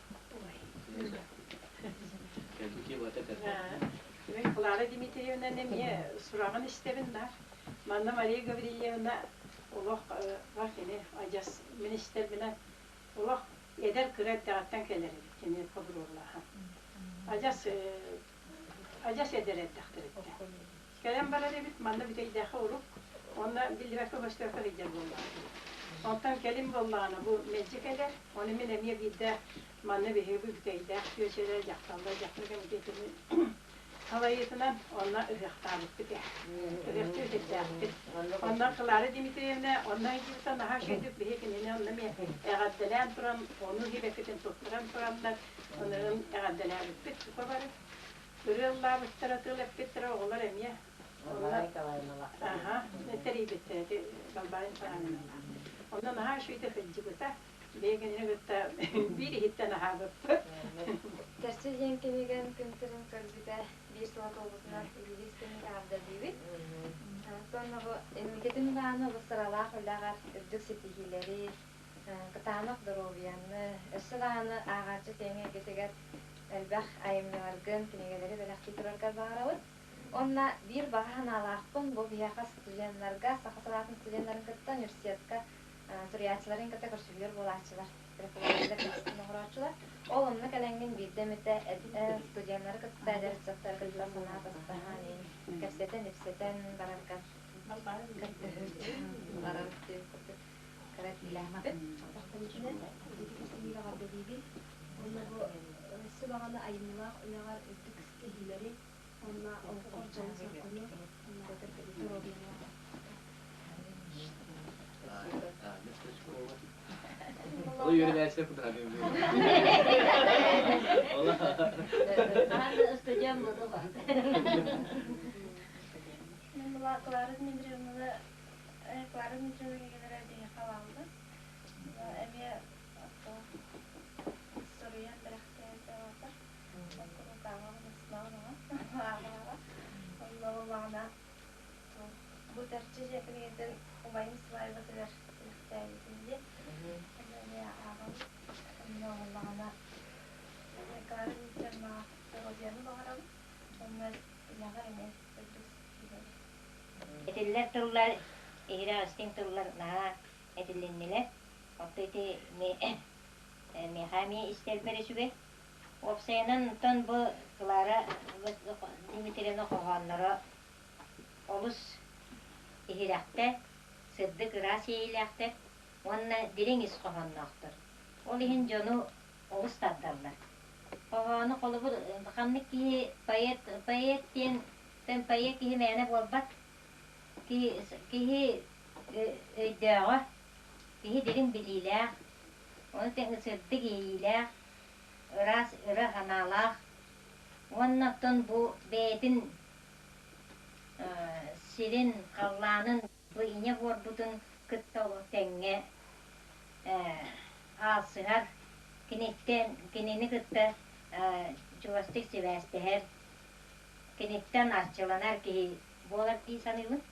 Мен Клара Дмитриевна эмиэ сураҕын истэбин да. Манна Мария Гаврильевна олох кини адьас мин истэрбинэн олох эдэр кыра эрдэҕиттэн кэлэр эбит кини подругалааһа. Адьас адьас эдэр эрдэхтэриттэн. Кэлэн барар эбит манна бүтэйдээххэ урук уонна биллибэккэ көстөөккө сылдьар буоллаҕа. Онтон кэлин буоллаҕына бу мэлдьи кэлэр. Ону мин эмиэ биирдэ манна биһиги бүтэйдээх түөчэлэр дьахталлар дьахтар кэмитиэтин салайыытынан онно ыһыахтаабыппыт ээ. Ыһыахчы үтүктээхпит. Онно Клара Дмитриевна онно ыйдыбыта наһаа үчүгэйдик биһи кинини онно эмиэ эҕэрдэлээн туран, ону хибэккитин туттаран тураннар, онон эҕэрдэлээбиппит бука бары. Ырыа ыллаабыттара, тыл эппиттэрэ оҕолор эмиэ. Аха, тэрийбиттэрэ ити Балбаара Николаевна. Онно наһаа үчүгэйдик сылдьыбыта. Бэйэҥ кытта биир иһиттэн аһаабыппыт. Тэрчи диэн кинигэн күн сирин көрбүтэ биир сыла туолбутунан илиис кинигэ аҕардалыыбыт. Оттон бу инникитин даҕаны бу сыралаах үлэҕэр үрдүк ситиһиилэри, кытаанах доруобуйаны, өссө даҕаны ааҕааччы киэҥ эйгэтигэр элбэх айымньыларгын, кинигэлэри бэлэхтии тураргар баҕарабыт. Уонна биир баҕа санаалаахпын бу биһиэхэ студеннарга, саха салаатын студеннарын кытта университетка суруйааччыларын кытта көрсүһүүлэр буолааччылар, преподавателлэр текстин оҥорооччулар. Ол онно кэлэҥҥин биирдэ эмитэ студеннары кытта, эдэр ыччаттары кытта санаа атастаһан, кэпсэтэн-ипсэтэн бараргар көрдөһөбүт. Барар курдук кыра этиилээхпит. Уонна бу өссө даҕаны айымньылаах үлэҕэр үрдүк ситиһиилэри уонна олоххор дьолу-соргуну уонна доруобуйаны Ол үөрэнээччилэр кутаҕа Студент буолуо. Мен була Клара Дмитриевнаны Клара Дмитриевна кигилere биһиэхэ бааллар. Эмиэ суруйан бэлэхтээбитэ бааллар. Онно буоллаҕына бу Тэрчи дьиэ кинигэтин убайым свадьбатыгар бэлэхтээбитим дии. Онно эмиэ ааҕабыт. Онно буоллаҕына Клара Дмитриевнаҕа доруобуйаны баҕарабыт. Онно үлэҕэр эмиэ үрдүк ситиһиилэри. Этиллэр тыллар иһирэх истиҥ тыллар наһаа этилиннилэр. Оттон ити миэхэ эмиэ истэрбэр үчүгэй. Уопсайынан, оттон бу Клара Дмитриевна хоһоонноро олус иһирэхтэр, сырдык ыраас иэйиилээхтэр уонна дириҥ ис хоһоонноохтор. Ол иһин дьону олус тардаллар. Хоһоону холобур ханнык киһи поэт поэт диэн поэт киһи мээнэ буолбат. Киһи, киһи өйдөөҕө, киһи дириҥ билиилээх. Ону тэҥэ сырдык иэйиилээх, ыраас ыра санаалаах уонна оттон бу бэйэтин сирин, халлаанын бу ийэ буорбутун кытта тэҥҥэ аалсыһар, киниттэн кинини кытта чугастык сибээстэһэр, киниттэн арчыланар киһи буолар дии саныыбын.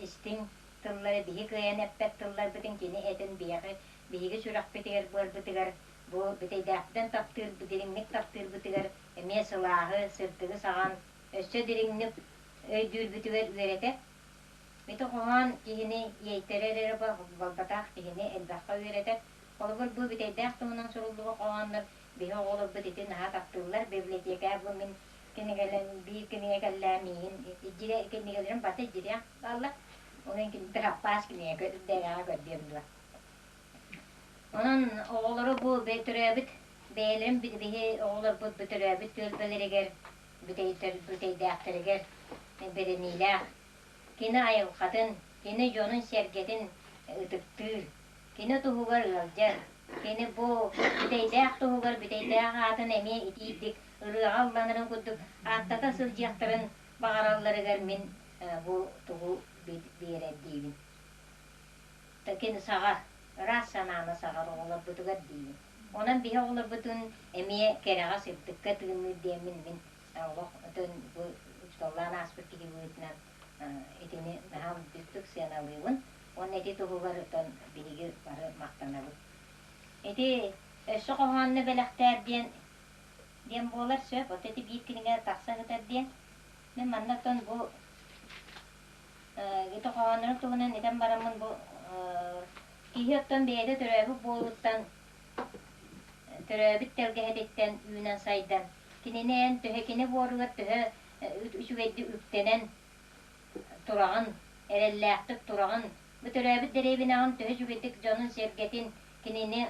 Истиҥ тыллары биһи кыайан эппэт тылларбытын кини этин биһиэхэ биһиги сүрэхпитигэр быарбытыгар бу бүтэйдээхпитин таптыыр дириҥник таптыырбытыгар эмиэ сылааһы, сырдыгы саҕан өссө дириҥник өйдүүрбүтүгэр үөрэтэр. Ити хоһоон киһини иэйтэрэр эрэ буолбатах, киһини элбэххэ үөрэтэр. Холобур, бу бүтэйдээх туһунан суруллубут хоһооннор биһи оҕолорбут ити наһаа таптыыллар. Библиотека бу мин кинигэлэрин биир кинигэ кэллээ миигин иждире кинигэлэрин бата иждириэх бааллар. Онон киниттэ хаппаас кинигэ көрдөөҕө көрдүөм дуо. Онон оҕолору бу төрөөбүт бэйэлэрин биһи оҕолорбут бу төрөөбүт түөлбэлэригэр бүтэйдээхтэригэр бэриниилээх, кини айылҕатын, кини дьонун-сэргэтин ытыктыыр, кини туһугар ыалдьар, кини бу бүтэйдээх туһугар бүтэйдээх аатын эмиэ итиирдик ырыаҕа ылланарын курдук ааттата сылдьыахтарын баҕаралларыгар мин бу тугу биэрэрдиибин. Кини саҕар, ыраас санааны саҕар оҕолорбутугар диибин. Онон биһи оҕолорбутун эмиэ кэрэҕэ сырдыкка тыынныыр диэммин мин олох бу учууталлаан ааспыт киһи быһыытынан итини наһаа үрдүктүк сыаналыыбын уонна ити туһугар оттон биһиги бары махтанабыт. Ити өссө хоһоонно бэлэхтээр диэн диэн буолар сөп. Вот ити биир кинигэ тахса сытар диэн. Мин манна оттон бу ити хоһооннорун туһунан этэн бараммын бу киһи оттон бэйэтэ төрөөбүт буолуттан төрөөбүт тэлгэһэтиттэн үүнэн сайдан кинини эн төһө кини буоругар төһө үчүгэйдик үктэнэн тураҕын, эрэллээхтик тураҕын, бу төрөөбүт дэриэбинэҕин төһө үчүгэйдик дьонун-сэргэтин кинини